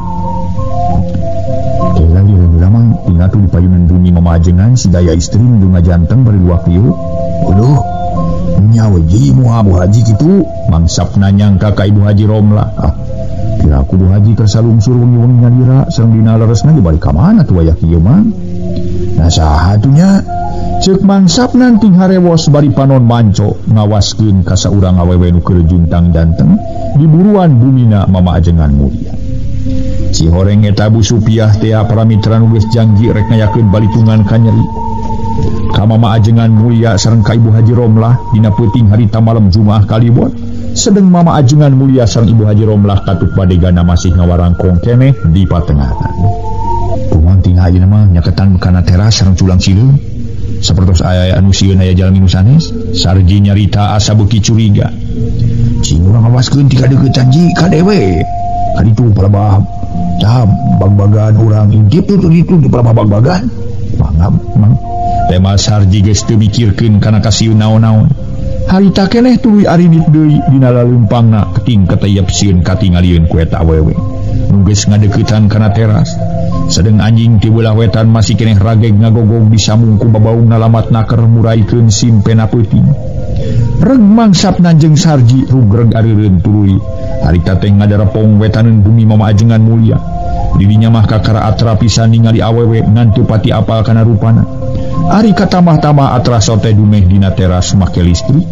Kela lieur Mang tinggal tuh di payunan bumi mamajengan si daya istri nu ngajanteng bari luak lieu. Aduh, nya we ji moal Bu Haji kitu. Mang Sapnan nyangka ka Ibu Haji Romlah. Ah, kira aku Bu Haji kersa lungsur wengi-wengi nyalira sareng dina leresna ge balik ka mana tuh aya kieu Mang. Nah saha tuh nya? Ceuk Mang Sapnan ting harewos bari panon manco ngawaskeun ka saurang awewe nu keur juntang janteng di buruan bumina mama ajengan mulia. Si horeng eta Bu Supiah tea para mitra nu geus janji rek ngayakeun balitungan ka nyeri. Ka mama ajengan mulia sareng ka Ibu Haji Romlah dina peuting harita malam Jumaah kaliwon. Sedeng mama ajengan mulia sareng Ibu Haji Romlah katuk badegana masih ngawarangkong keneh di patengahan. Kumaha tinggal ayeuna mah nyaketan kana teras sareng culang sileung. Sapertos aya anu sieun aya jalmi nu sanes, Sarji nyarita asa beuki curiga. Cing urang ngawaskeun ti kadeuketan ji ka dewe. Kaditu palebah tah bag-bagan urang intip tuh ditu palebah bag-bagan. Mangga mang. Tema Sarji geus teu mikirkeun kana kasieun naon-naon. Harita keneh tuluy arinit deui dina laleumpangna keting katayep sieun katingalieun ku eta awewe. Nu geus ngadeuketan kana teras. Sedeng anjing ti beulah wetan masih keneh rageg ngagogog disamung ku babaungna lamat naker muraikeun simpena peuting. Reg Mang Sapnan jeung Sarji rugreg areureun tuluy. Harita teh ngadarepong wetaneun bumi mama ajengan mulia. Didinya mah kakara atra pisan ningali awewe ngan teu pati apal kana rupana. Ari katamah-tamah atra sote dumeh dina teras make listrik.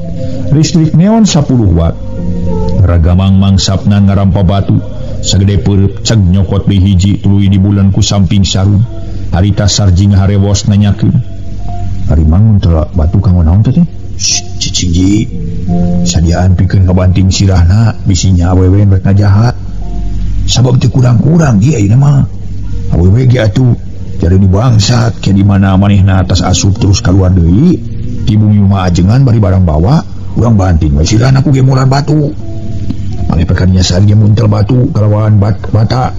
Listrik neon 10 watt. Ragamang Mang Sapnan ngarampa batu sagede peureub ceg nyokot deui hiji tuluy di bulan ku samping sarung. Harita Sarji ngaharewos nanyakeun. Ari Mang teu batu kanggo naon teh? Cicing ji. Sadiaan pikeun ngabanting sirahna bisi nya awewe rek ngajahat. Sabab teu kurang-kurang ji ayeuna mah. Awewe ge atuh jadi di bangsat ke di mana manehna atas asup terus kaluar deui. Ti bumi mah ajengan bari barang bawa, urang banting we sirahna ku gemoran batu. Mane pekannya saat dia muntel batu kalawan bata.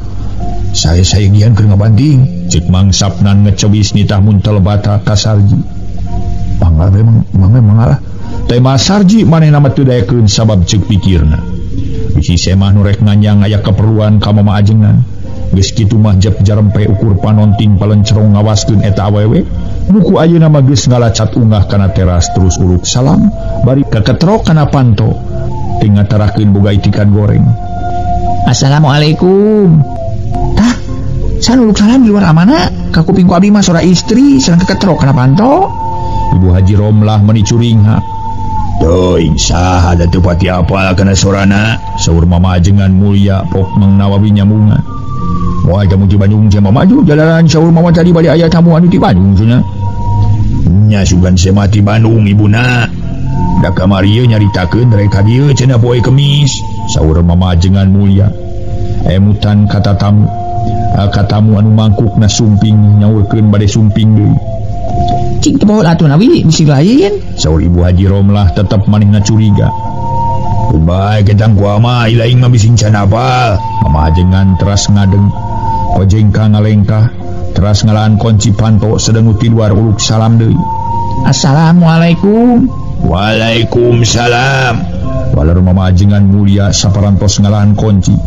Saya sayangian keur ngabanting. Cek Mang Sapnan ngecewis nitah muntel bata ka Sarji. Mangga memang mangga mangalah. Tema Sarji manehna mah teu daekeun sabab ceuk pikirna. Bisi semah nu rek nganyang aya keperluan ka mama ajengan. Geus kitu mah jep jarempe ukur panonting palencerong ngawaskeun eta awewe. Nu ku ayeuna mah geus ngalacat unggah kana teras terus uluk salam bari kaketrok kana panto. Teu ngatarakeun boga itikan goreng. Assalamualaikum. Tah, san uluk salam di luar amana ka kuping ku abdi mah sora istri sareng keketrok kana panto. Ibu Haji Romlah meni curingha. Teuing saha da teu pati apal kana sorana, saur mama ajengan mulia pok Mang Nawawi nyambungan. Moal tamu ti Bandung cenah maju jalanan saur mama tadi bari aya tamu anu ti Bandung cenah. Nya sugan sema ti Bandung ibuna. Da kamari ieu nyaritakeun rek ka dieu cenah poe Kemis, saur mama ajengan mulia. Emutan kata tamu, katamu anu mangkukna sumping nyaurkeun bade sumping deui. Cing teu bawa atuh nawi bisi lain, saur Ibu Haji Romlah tetep manehna curiga. Bae ketang ku ama ilaing mah bising can apal. Mama ajengan teras ngadeng, kojengka ngalengkah, teras ngalaan kunci panto sedeng ti luar uluk salam deui. Assalamualaikum. Waalaikumsalam. Waler mama ajengan mulia saparantos ngalahan kunci.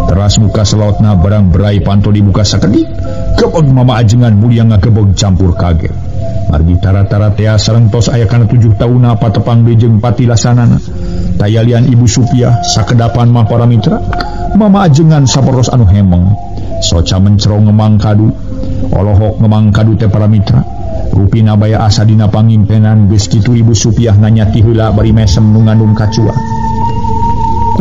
Teras muka selotna barang berai panto dibuka sakedik. Kebog mama ajengan mulia ngagebog campur kaget. Margi tara-tara tea sareng tos aya kana 7 tauna patepang deui jeung patilasanana. Tayalian Ibu Supiah sakedapan mah para mitra. Mama ajengan saparos anu hemeng. Soca mencerong ngemang kadu. Olohok ngemang kadu teh para mitra. Rupina baya asa dina pangimpenan geus kitu Ibu Supiah nanya ti heula bari mesem nu ngandung kacua.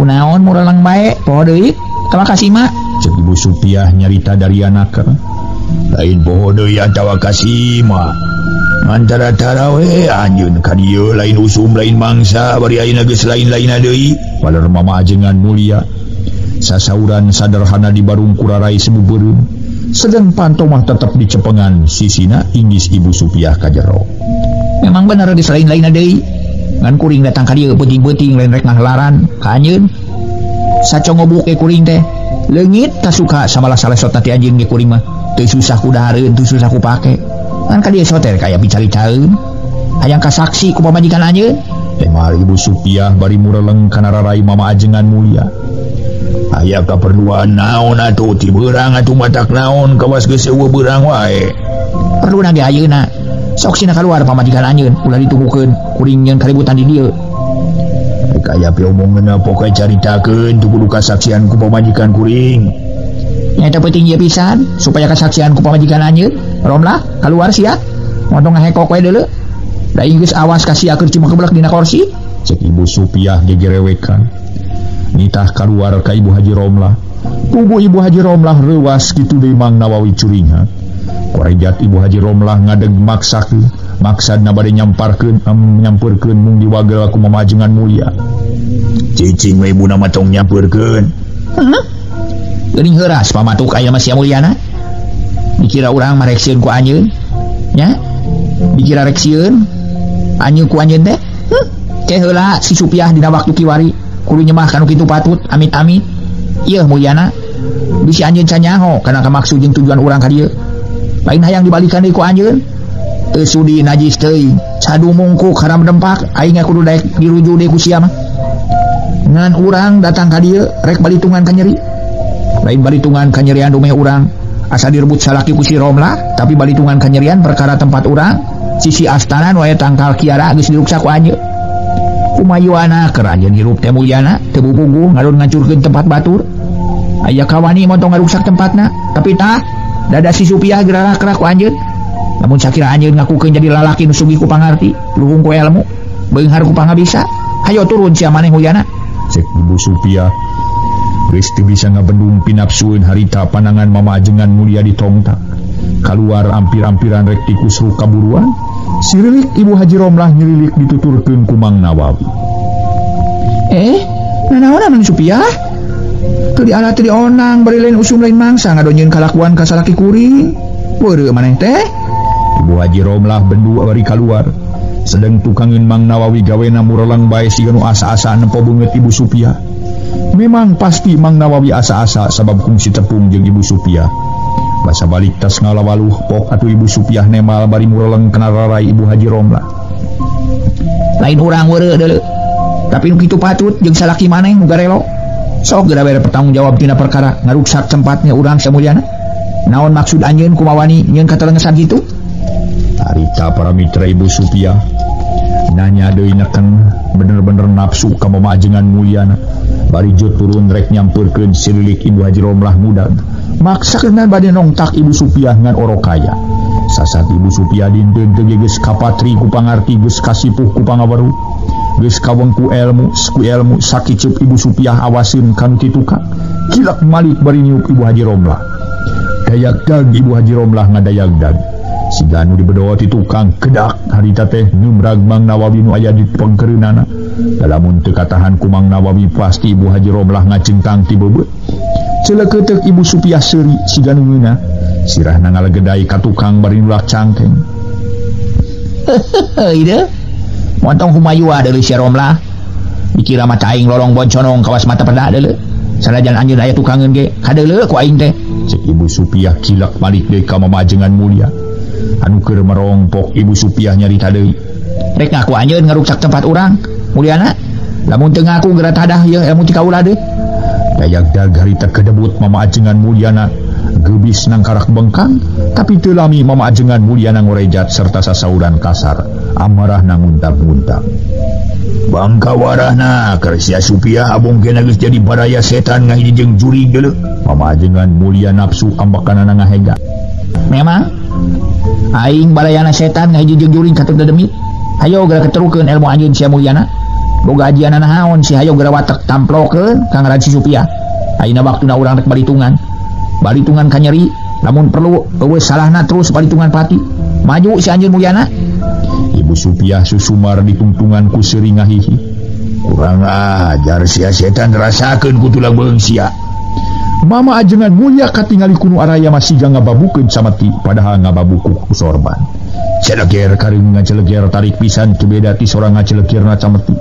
Kunaon muralang bae poho deui? Terima kasih mak. Cek Ibu Supiah nyarita dari anaker. Lain poho deui atawa kasima. Antara tarawe anjeun ka dieu lain usum lain mangsa bari ayeuna geus lain-lainna deui. Paler Mama Ajengan Mulia. Sasauran sederhana di barung kurarai sebu beureum. Sedang pantomah tetep dicepengan sisina inggis Ibu Supiah ka jero. Memang bener geus lain-lainna deui. Ngan kuring datang ka dieu peuting-peuting lain rek ngahelaran ka anjeun. Sacongobuk ge kuring teh. Leungit kasuka samalah salesotna ti anjeun ge kuring mah. Teu susah ku dahareun, teu susah ku pake. Ngan ka dieu soter kaya picari-caeun. Hayang kasaksi ku pamajikan anjeun. Temal Ibu Supiah bari mureleng kana rarai Mama Ajengan Mulia. Aya kaperluan naon atuh ti beurang atuh matak naon kawas geus eueuh beurang wae. Perluna ge ayeuna. Sok sina kaluar pamajikan anjeun ulah ditunggukeun kuring nyeun kaributan di dieu. Rek aya piomongeunna pokoe caritakeun tu kudu kasaksian ku pamajikan kuring. Nyata penting ieu pisan supaya kasaksian ku pamajikan anjeun. Romlah kaluar sia. Montong ngahekok we deuleu. Da geus awas ka sia keur cuma keblek dina korsi. Cek Ibu Supiah gegerewekan. Nitah kaluar ka Ibu Haji Romlah. Puguh Ibu Haji Romlah reuwas kitu deui Mang Nawawi curingha. Korejat Ibu Haji Romlah ngadeg maksakeun, maksadna bade nyamparkeun, nyampeurkeun mung diwagel ku Mama Ajengan Mulia. Cicing we ibuna mah tong nyampeurkeun. Heeh. Geuning heuras pamatuk aya mah sia Mulyana. Dikira urang mah rek sieun ku anjeun. Nya? Dikira rek sieun anjeun ku anjeun teh? Heuh. Ke heula si Supiah dina waktu kiwari kudu nyemah kanu kitu patut amit-amit. Ieu Mulyana bisi anjeun canyaho kana kamaksud jeung tujuan urang ka dieu. Lain hayang dibalikan deui ku anjeun. Teu sudi najis teuing, cadu mungkuk haram dempak aing kudu daek dirujuk deui ku sia mah. Ngan urang datang ka dieu rek balitungan ka nyeri. Lain balitungan ka nyerian dumeh urang asa direbut salaki ku si Romlah, tapi balitungan ka nyerian perkara tempat urang sisi astana nu aya tangkal kiara geus diruksak ku anjeun. Kumayuana keur anjeun hirup teh Mulyana teu bubuguh ngalun ngancurkeun tempat batur. Aya kawani montong ngaruksak tempatna, tapi tah dada si Supiah gerarak-gerak ku anjeun. Namun sakira anjeun ngakukeun jadi lalaki nu sugih ku pangarti, luhung ku ilmu, beunghar ku pangabisa. Hayo turun sia maneh Mulyana. Cek Ibu Supiah geus teu bisa ngabendung pinapsueun harita panangan Mama Ajengan Mulia ditongtak. Kaluar ampir-ampiran rek tikusruh kaburuan. Sirilik Ibu Haji Romlah nyirilik dituturkeun ku Mang Nawawi. Nanaonan Mang Supiah? Teu diala teu dionang bari lain usum lain mangsa ngadonyeun kalakuan ka salaki kuring. Weureu maneh teh? Ibu Haji Romlah bendu bari kaluar. Sedeng tukangeun Mang Nawawi gawena mureleng bae siga nu asa-asa nempo beungeut Ibu Supiah. Memang pasti Mang Nawawi asa-asa sabab kungsi tepung jeung Ibu Supiah. Basa balik tas ngalawaluh pok atuh Ibu Supiah nemal bari mureleng kana rarai Ibu Haji Romlah. Lain urang weureu deuleu. Tapi nu kitu patut jeung salaki maneh nu garelo. Sok geura bere pertanggung jawab tina perkara ngaruksak tempatnya urang samulyana. Naon maksud anjeun kumawani nyeun katelengesan kitu? Harita para mitra Ibu Supiah nanya deui neken bener-bener nafsu ka Mama Ajengan Mulyana. Bari jut turun rek nyampeurkeun sirilik Ibu Haji Romlah muda. Maksakeun bade nongtak Ibu Supiah ngan orokaya. Sasat Ibu Supiah dinten teu geus kapatri ku pangarti geus kasipuh ku pangaweruh. Geus kawengku ilmu, ku ilmu sakicup Ibu Supiah awaseun kanu titukang. Kilak malik bari niup Ibu Haji Romlah. Dayagdag Ibu Haji Romlah ngadayagdag. Siga nu dibedol ti tukang kedak harita teh nyumrag Mang Nawawi nu aya di pengkereunana. Lamun teu katahan ku Mang Nawawi pasti Ibu Haji Romlah ngacengtang ti beubeut. Celeukeuteuh Ibu Supiah seuri siga nu ngeunah. Sirahna ngalegedai ka tukang bari nulak cangkeng. Heuh ieu. Montong humayua deuleu sia Romlah. Dikira mata aing lolong bonconong kawas mata peda deuleu. Sanajan anjeun aya tukangeun ge kadeuleu ku aing teh. Cek Ibu Supiah kilak balik deui ka Mama Ajengan Mulia. Anu keur merongpok Ibu Supiah nyarita deui. Rek ngaku anjeun ngaruksak tempat urang Mulyana. Lamun teu ngaku geura tadah ieu ilmu ti kaula deui. Dayagdag harita kedebut Mama Ajengan Mulyana gebis nangkarak bengkang, tapi teu lami Mama Ajengan Mulyana ngorejat serta sasauran kasar amarahna nguntang-nguntang. Bangka warahna keur sia Supiah abongkeun geus jadi baraya setan ngahiji jeung jurig deuleu. Mama Ajengan Mulia nafsu ambekanana ngahega. Memang aing balayana setan ngahiji jeung juring katut dedemit. Hayo geura keterukeun ilmu anjeun sia Mulyana. Boga ajianna naon si hayo geura watek tamplokeun ka ngaran si Supiah. Ayeuna waktuna urang rek balitungan. Balitungan ka nyeri. Lamun perlu eueuh salahna terus palitungan pati. Maju si anjeun Mulyana. Ibu Supiah susumar ditungtungan ku seuri ngahihi. Kurang ajar sia setan rasakeun ku tulang beung sia. Mama Ajengan Mulya katingali kunu araya masiga ngababukeun sameti padahal ngababuku ku sorban. Celeger karing ngaceleger tarik pisan teu beda ti sorang ngacelegirna cameti.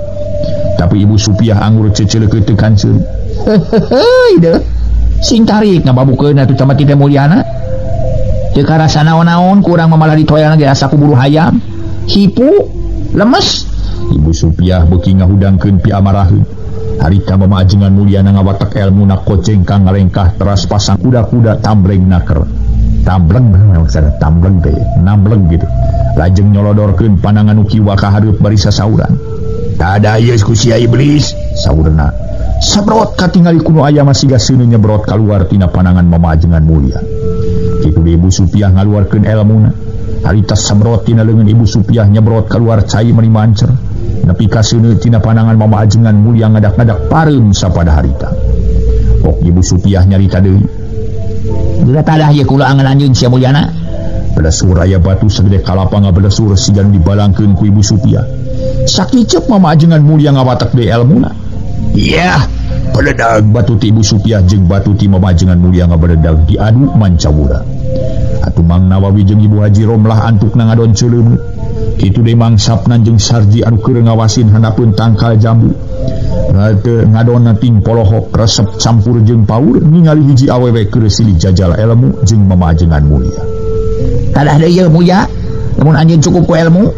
Tapi Ibu Supiah anggur cecelekeut teu kanseun. Heuheuh deuh. Sing tarik ngababukeun atuh cameti teh Mulyana. Teu karasa naon-naon kurang mamalah ditoyana ge asa ku buru hayam. Hipu lemes. Ibu Supiah beuki ngahudangkeun piamaraheun. Harita Mama Ajengan Mulyana ngawatek elmuna koceng kang ngalengkah teras pasang kuda-kuda tambleng naker. Tambleng maksudna tambleng teh, nambleng gitu. Lajeng nyolodorkeun pandangan nu kiwa ka hareup bari sasauran. Tada ieu ku sia iblis, saurna. Sabrot katingali kuno aya masiga seuneu nyebrot kaluar tina panangan Mama Ajengan Mulya. Kitu deui Ibu Supiah ngaluarkeun elmuna. Harita sabrot tina leungeun Ibu Supiah nyebrot kaluar cai meuni mancer. Nepi ka seuneu tina panangan Mama Ajengan Mulya ngadak-ngadak pareum sapada harita. Pok Ibu Supiah nyarita deui. Geura tadah ieu kula angan anjeun sia Mulyana. Belesur aya batu sagede kalapa ngabelesur siga nu dibalangkeun ku Ibu Supiah. Sakiceup Mama Ajengan Mulya ngawatek deui elmuna. Iya, beledag batu ti Ibu Supiah jeung batu ti Mama Ajengan Mulya ngabeledag diadu mancawura. Atuh Mang Nawawi jeung Ibu Haji Romlah antukna ngadon ceuleum. Kitu deui Mang Sapnan jeung Sarji anu keur ngawasin handapeun tangkal jambu. Ngadonna ting polohok resep campur jeung paur ningali hiji awewe keur silih jajal elmu jeung Mama Ajengan Mulya. Tadah deui ieu Mulya, lamun anjeun cukup ku elmu.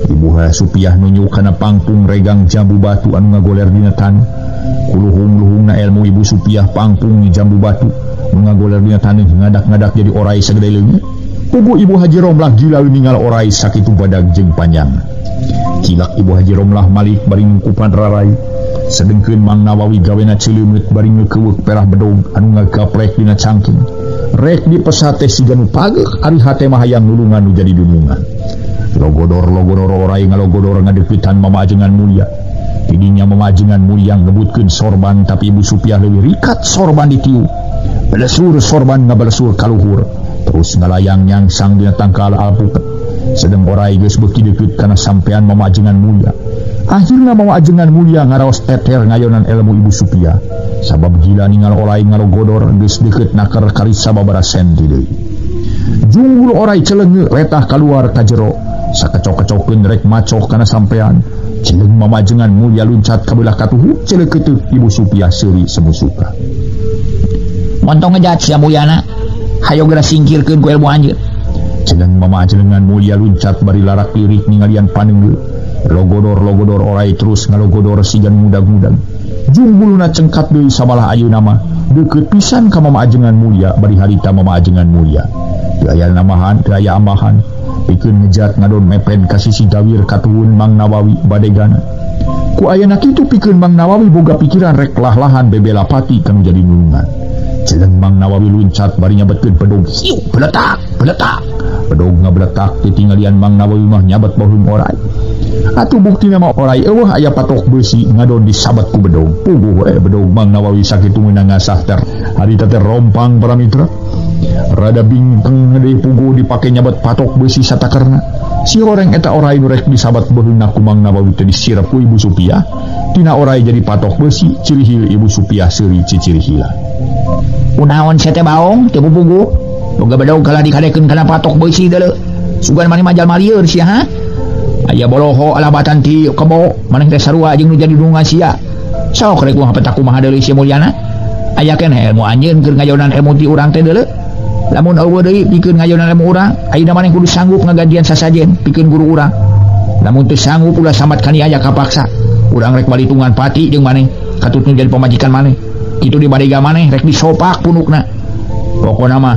Ibu Supiah nunjuk kana pangpung regang jambu batu anu ngagoler dina taneuh. Kuluhung-luhungna elmu Ibu Supiah pangpung jambu batu nu ngagoler dina taneuh ngadak-ngadak jadi orai sagede leungit. Pugu Ibu Haji Romlah gila ningal orai sakitu badag jeung panjang. Kilak Ibu Haji Romlah malik bari ngungkupan rarai. Sedengkeun Mang Nawawi gawena ceuleumit bari ngeukeuk perah bedog anu ngagaplek dina cangking. Rek dipesat teh siga nu pageuk ari hate mah hayang nulungan nu jadi dunungan. Logodor-logodor orai ngalogodor ngadeuketan Mama Ajengan Mulya. Tidinya Mama Ajengan Mulya ngebutkeun sorban tapi Ibu Supiah leuwih rikat sorban ditiu. Belesur sorban ngabalesur kaluhur. Terus ngalayang nyangsang dina tangkal alpuket. Sedeng orai geus beuki deukeut kana sampean Mama Ajengan Mulya. Akhirna Mama Ajengan Mulya ngaraos teter ngayonan ilmu Ibu Supiah. Sabab gila ningal orai ngalogodor geus deukeut naker karisa babara senti deui. Junggul orai celeungeut retah kaluar ka jero. Sakecok-kecokeun rek macok kana sampean. Cileung Mama Ajengan Mulya luncat ka beulah katuhu celeukeuteuk Ibu Supiah seuri semusuka. Montong ngejat sia Mulyana. Hayo geura singkirkeun ku ilmu anjeun. Cileung Mama Ajengan Mulya luncat bari larak lirik ningalian paneunggeul. Logodor-logodor orai terus ngalogodor siga nu mudag-mudag. Jungguluna cengkat deui sabalah ayeuna mah. Deukeut pisan ka Mama Ajengan Mulya bari harita Mama Ajengan Mulya. Teu aya namahan, teu aya ambahan. Pikeun ngejat ngadon mepen ka sisi gawir katuhun Mang Nawawi badegana. Ku ayana kitu pikeun Mang Nawawi boga pikiran rek lah-lahan bebela pati kanu jadi nulungan. Cileung Mang Nawawi luncat bari nyabetkeun bedog. Siu, beletak, beletak. Bedog ngabeletak ditinggalian Mang Nawawi mah nyabet bauheung orai. Atuh buktina mah orai eueuh aya patok beusi ngadon disabat ku bedog. Puguh bedog Mang Nawawi sakitu meunang ngasah ter. Harita teh rompang para mitra. Rada bingkeng deui puguh dipake nyabet patok beusi satakerna. Si horeng eta orai nu rek disabat beuheungna ku Mang Nawawi teh disirep ku Ibu Supiah. Tina orai jadi patok beusi cirihil Ibu Supiah seuri cicirihila. Kunaon sia teh baong teu puguh. Boga bedog kalah dikadekeun kana patok beusi deuleu. Sugan maneh majal malieur sia ha? Aya boloho alabatan ti kebo maneh teh sarua jeung nu jadi dunungan sia. Sok rek kumaha petak kumaha deui sia Mulyana. Aya keneh ilmu anjeun keur ngayonan ilmu ti urang teh deuleu. Lamun eueuh deui pikeun ngayonan ilmu urang, ayeuna maneh kudu sanggup ngagantian sasajen pikeun guru urang. Lamun teu sanggup ulah samat kaniaya kapaksa. Urang rek balitungan pati jeung maneh, katut nu jadi pamajikan maneh. Kitu di badega maneh rek disopak punukna. Pokona mah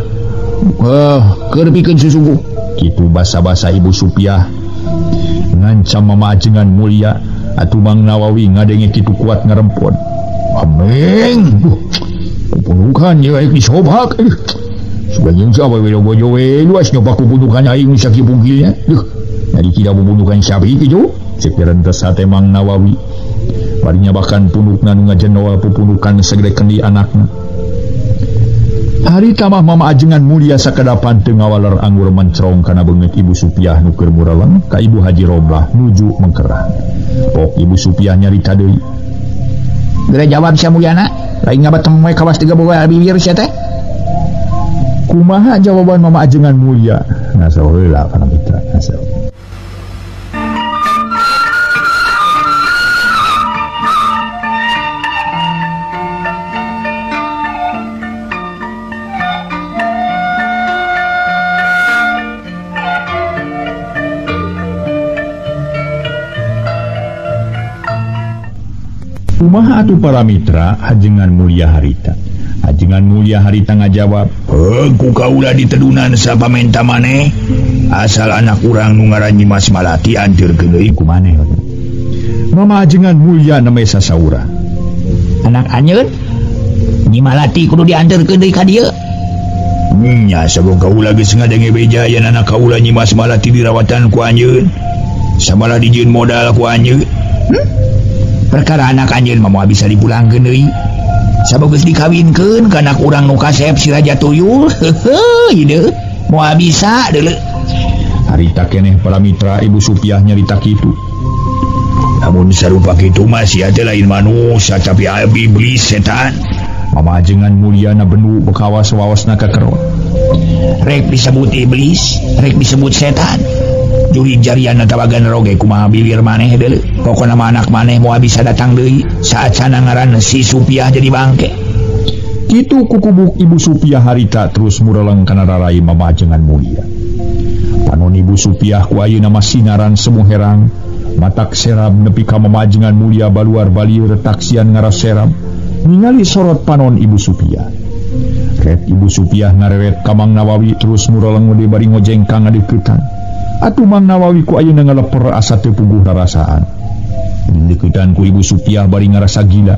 keur pikeun susungguh. Kitu basa-basa Ibu Supiah ngancam Mama Ajengan Mulya. Atuh Mang Nawawi ngadenge kitu kuat ngarempon. Ameng. Pupunukan ye rek disopak. Sebagian siapa we bojo we luas nyoba kupunukan aing sakieu bungkilnya. Duh, jadi tidak bubunukan siapa itu. Sepiren teh Mang Nawawi. Bari nyabakan punukna nu ngajenol pupunukan sagede kendi anakna. Harita mah Mama Ajengan Mulia sakadapan teu ngawaler anggur mencrong kana beungeut Ibu Supiah nu keur mureleng ka Ibu Haji Romlah nuju mengkerang. Pok Ibu Supiah nyarita deui. Geura jawab sia Mulyana, lain ngabatem we kawas tiga boga bibir sia teh. Kumaha jawaban Mama Ajengan Mulia? Ngaso heula kana mitra, ngaso. Kumaha atuh para mitra Ajengan Mulia harita? Ajengan Mulia harita ngajawab, "Ku kaula ditedunan sapamenta maneh, asal anak urang nu ngaran Nyimas Malati anteurkeun deui ku maneh." Mama Ajengan Mulia nembe sasaura. Anak anjeun Nyi Malati kudu dianterkeun deui ka dieu. Nya sabab kaula geus ngadenge beja yen anak kaula Nyimas Malati dirawatan ku anjeun. Samalah dijieun modal ku anjeun. Perkara anak anjeun mah moal bisa dipulangkeun deui. Sabab geus dikawinkeun ka anak urang nu kasep si Raja Tuyul. Heuheuh ieu moal bisa deuleu. Harita keneh para mitra Ibu Supiah nyarita kitu. Namun sarupa kitu mah sia teh lain manusia tapi abi iblis setan. Mama Ajengan Mulyana bendu bekawas waosna ka keron. Rek disebut iblis, rek disebut setan. Juri jariana tawagan roge kumaha bilir maneh deuleu. Pokona mah anak maneh moal bisa datang deui saat sana ngaran si Supiah jadi bangke. Kitu kukubuk Ibu Supiah harita terus mureleng kana rarai Mama Ajengan Mulia. Panon Ibu Supiah ku ayeuna mah sinaran semu herang, matak serab nepi ka Mama Ajengan Mulia baluar balieur taksian ngaras serab ningali sorot panon Ibu Supiah. Ret Ibu Supiah ngareret ka Mang Nawawi terus mureleng deui bari ngojengkang ngadeuketan. Atuh Mang Nawawi ku ayeuna ngaleper asa teu puguh rarasaan. Deuketan ku Ibu Supiah bari ngarasa gila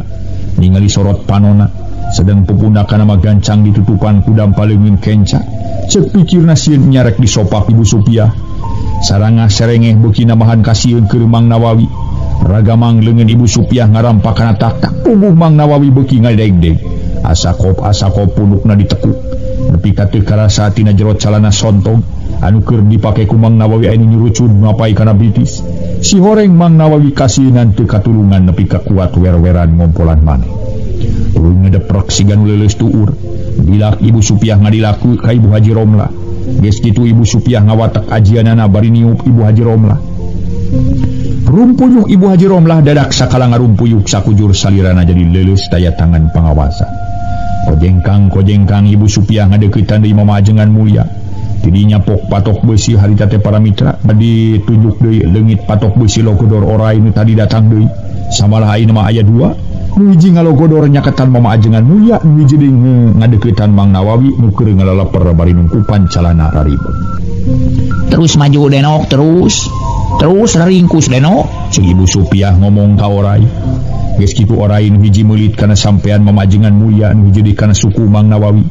ningali sorot panona sedang pupundakan mah gancang ditutupan ku dampaleungeun kenca. Ceuk pikirna sieun nyarek disopak Ibu Supiah. Sarangah serengeh beuki nambahan kasieun keur Mang Nawawi. Ragamang leungeun Ibu Supiah ngarampak kana taktak. Puguh Mang Nawawi beuki ngadegdeg. Asakop asakop pundukna ditekuk. Nepi ka teu karasa tina jero calana sontong anu keur dipake ku Mang Nawawi anu nyurucud ngapai kana bitis. Si horeng Mang Nawawi kasieunan teu katulungan nepi ka kuat wer-weran ngompolan maneh. Tuluy ngedeprek siga nu leuleus tuur. Dilak Ibu Supiah ngadilaku ka Ibu Haji Romlah. Geus kitu Ibu Supiah ngawatek ajianana bari niup Ibu Haji Romlah. Rumpuyuk Ibu Haji Romlah dadak sakala ngarumpuyuk sakujur salirana jadi leuleus daya tangan pangawasa. Kojengkang-kojengkang Ibu Supiah ngadeuketan deui Mama Ajengan Mulia. Tidinya pok patok besi harita teh para mitra ditunjuk deui leungit patok besi logodor orai nu tadi datang deui. Samalah ayeuna mah aya dua. Nu hiji ngalogodor nyaketan Mama Ajengan Mulia, nu hiji deui ngadeuketan Mang Nawawi nu keur ngalaleper bari nungkupan calana raribet. Terus maju denok terus. Terus ringkus denok. Ceuk Ibu Supiah ngomong ka orai. Geus kitu orai nu hiji meulit kana sampean Mama Ajengan Mulia, nu hiji deui kana suku Mang Nawawi.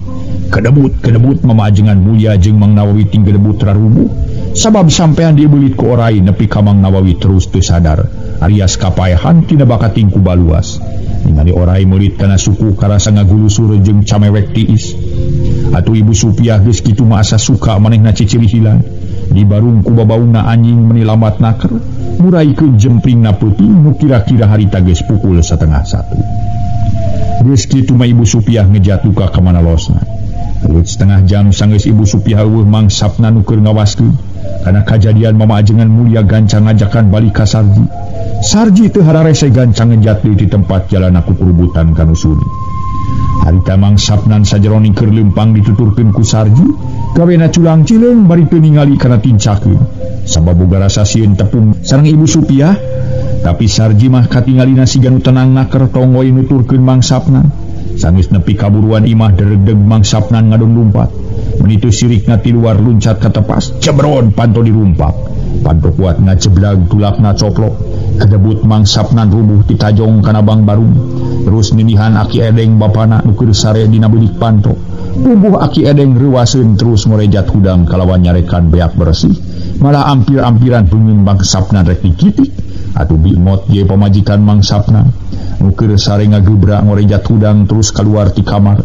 Kedebut kedebut Mama Ajengan Mulia jeung Mang Nawawi ting kedebut rarubuh. Sabab sampean dibeulit ku orai nepi ka Mang Nawawi terus teu sadar. Alias kapaehan tina bakating ku baluas. Ningali orai meulit kana suku karasa ngagulusur jeung camewek tiis. Atuh Ibu Supiah geus kitu mah asa suka manehna ciciri hilang. Dibarung ku babauna anjing meni lambat naker, muraikeun jempingna peuting nu kira-kira harita geus pukul 12:30. Geus kitu mah Ibu Supiah ngejat duka ka mana losna. Leuwih setengah jam sanggeus Ibu Supiah eueuh mangsapna nu keur ngawaskeun kana kajadian Mama Ajengan Mulia gancang ngajakan balik ka Sarji. Sarji teu hararese gancang ngejat deui di tempat jalana kukurubutan ka nu suni. Harita mangsapnan sajeroning keur leumpang dituturkeun ku Sarji, gawena culang cileung bari teu ningali kana tincakeun. Sabab boga rasa sieun tepung sareng Ibu Supiah, tapi Sarji mah katingalina siga nu tenang naker tonggoy nuturkeun mangsapnan. Sanggeus nepi kaburuan imah deredeg mangsapnan ngadon lumpat. Menitu sirikna ti luar luncat ka tepas, cebron panto dirumpak. Panto kuat ngajeblag tulakna coplok. Kedebut mangsapnan rubuh titajong kana bang barung. Terus ninihan Aki Edeng bapana nu keur sare dina beulik panto. Tubuh Aki Edeng reuwaseun terus ngorejat hudang kalawan nyarekan beak bersih. Malah ampir-ampiran beungeun mangsapnan rek dikitik. Atuh bimot ye pamajikan mangsapnan. Nu keur sare ngagebrak ngorejat hudang terus keluar ti kamar.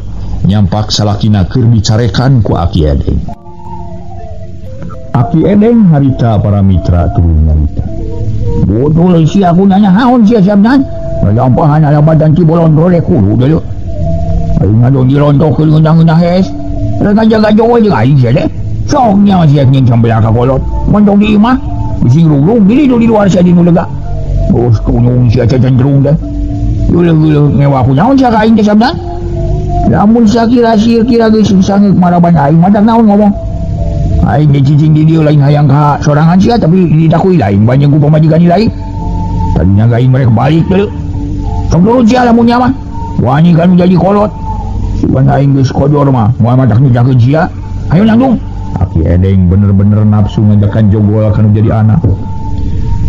Nyampak salakina keur dicarekan ku Aki Edeng. Aki Edeng harita para mitra turun nyarita. Bodoh si aku nanya haon sia sabdan. Lampahan ala badan ci bolon role kudu deuleu. Aing ngadon dirontok keur ngeunah-ngeunah hees. Rek ngajaga-jaga jeung aing sia teh. Sok nya sia nyin sambelah ka kolot. Montong di imah bisi ngrungrung di luar sia di nu lega. Bos kunyung sia cenderung teh. Geuleuh-geuleuh ngewa ku naon sia ka aing teh sabdan. Lamun sakira sieun kira geus sangeuk maraban aing mah naon ngomong. Aing ge cicing di dieu lain hayang ka sorangan sia tapi ditakui lain banyak ku pamajikan lain. Tadinya aing mereka balik deuleu. Sok turun sia lamun nya mah. Wani kan jadi kolot. Sugan aing geus kodor mah moal matak nyejakeun sia. Ayo nanggung. Aki Edeng bener-bener nafsu ngajakan jogol kanu jadi anak.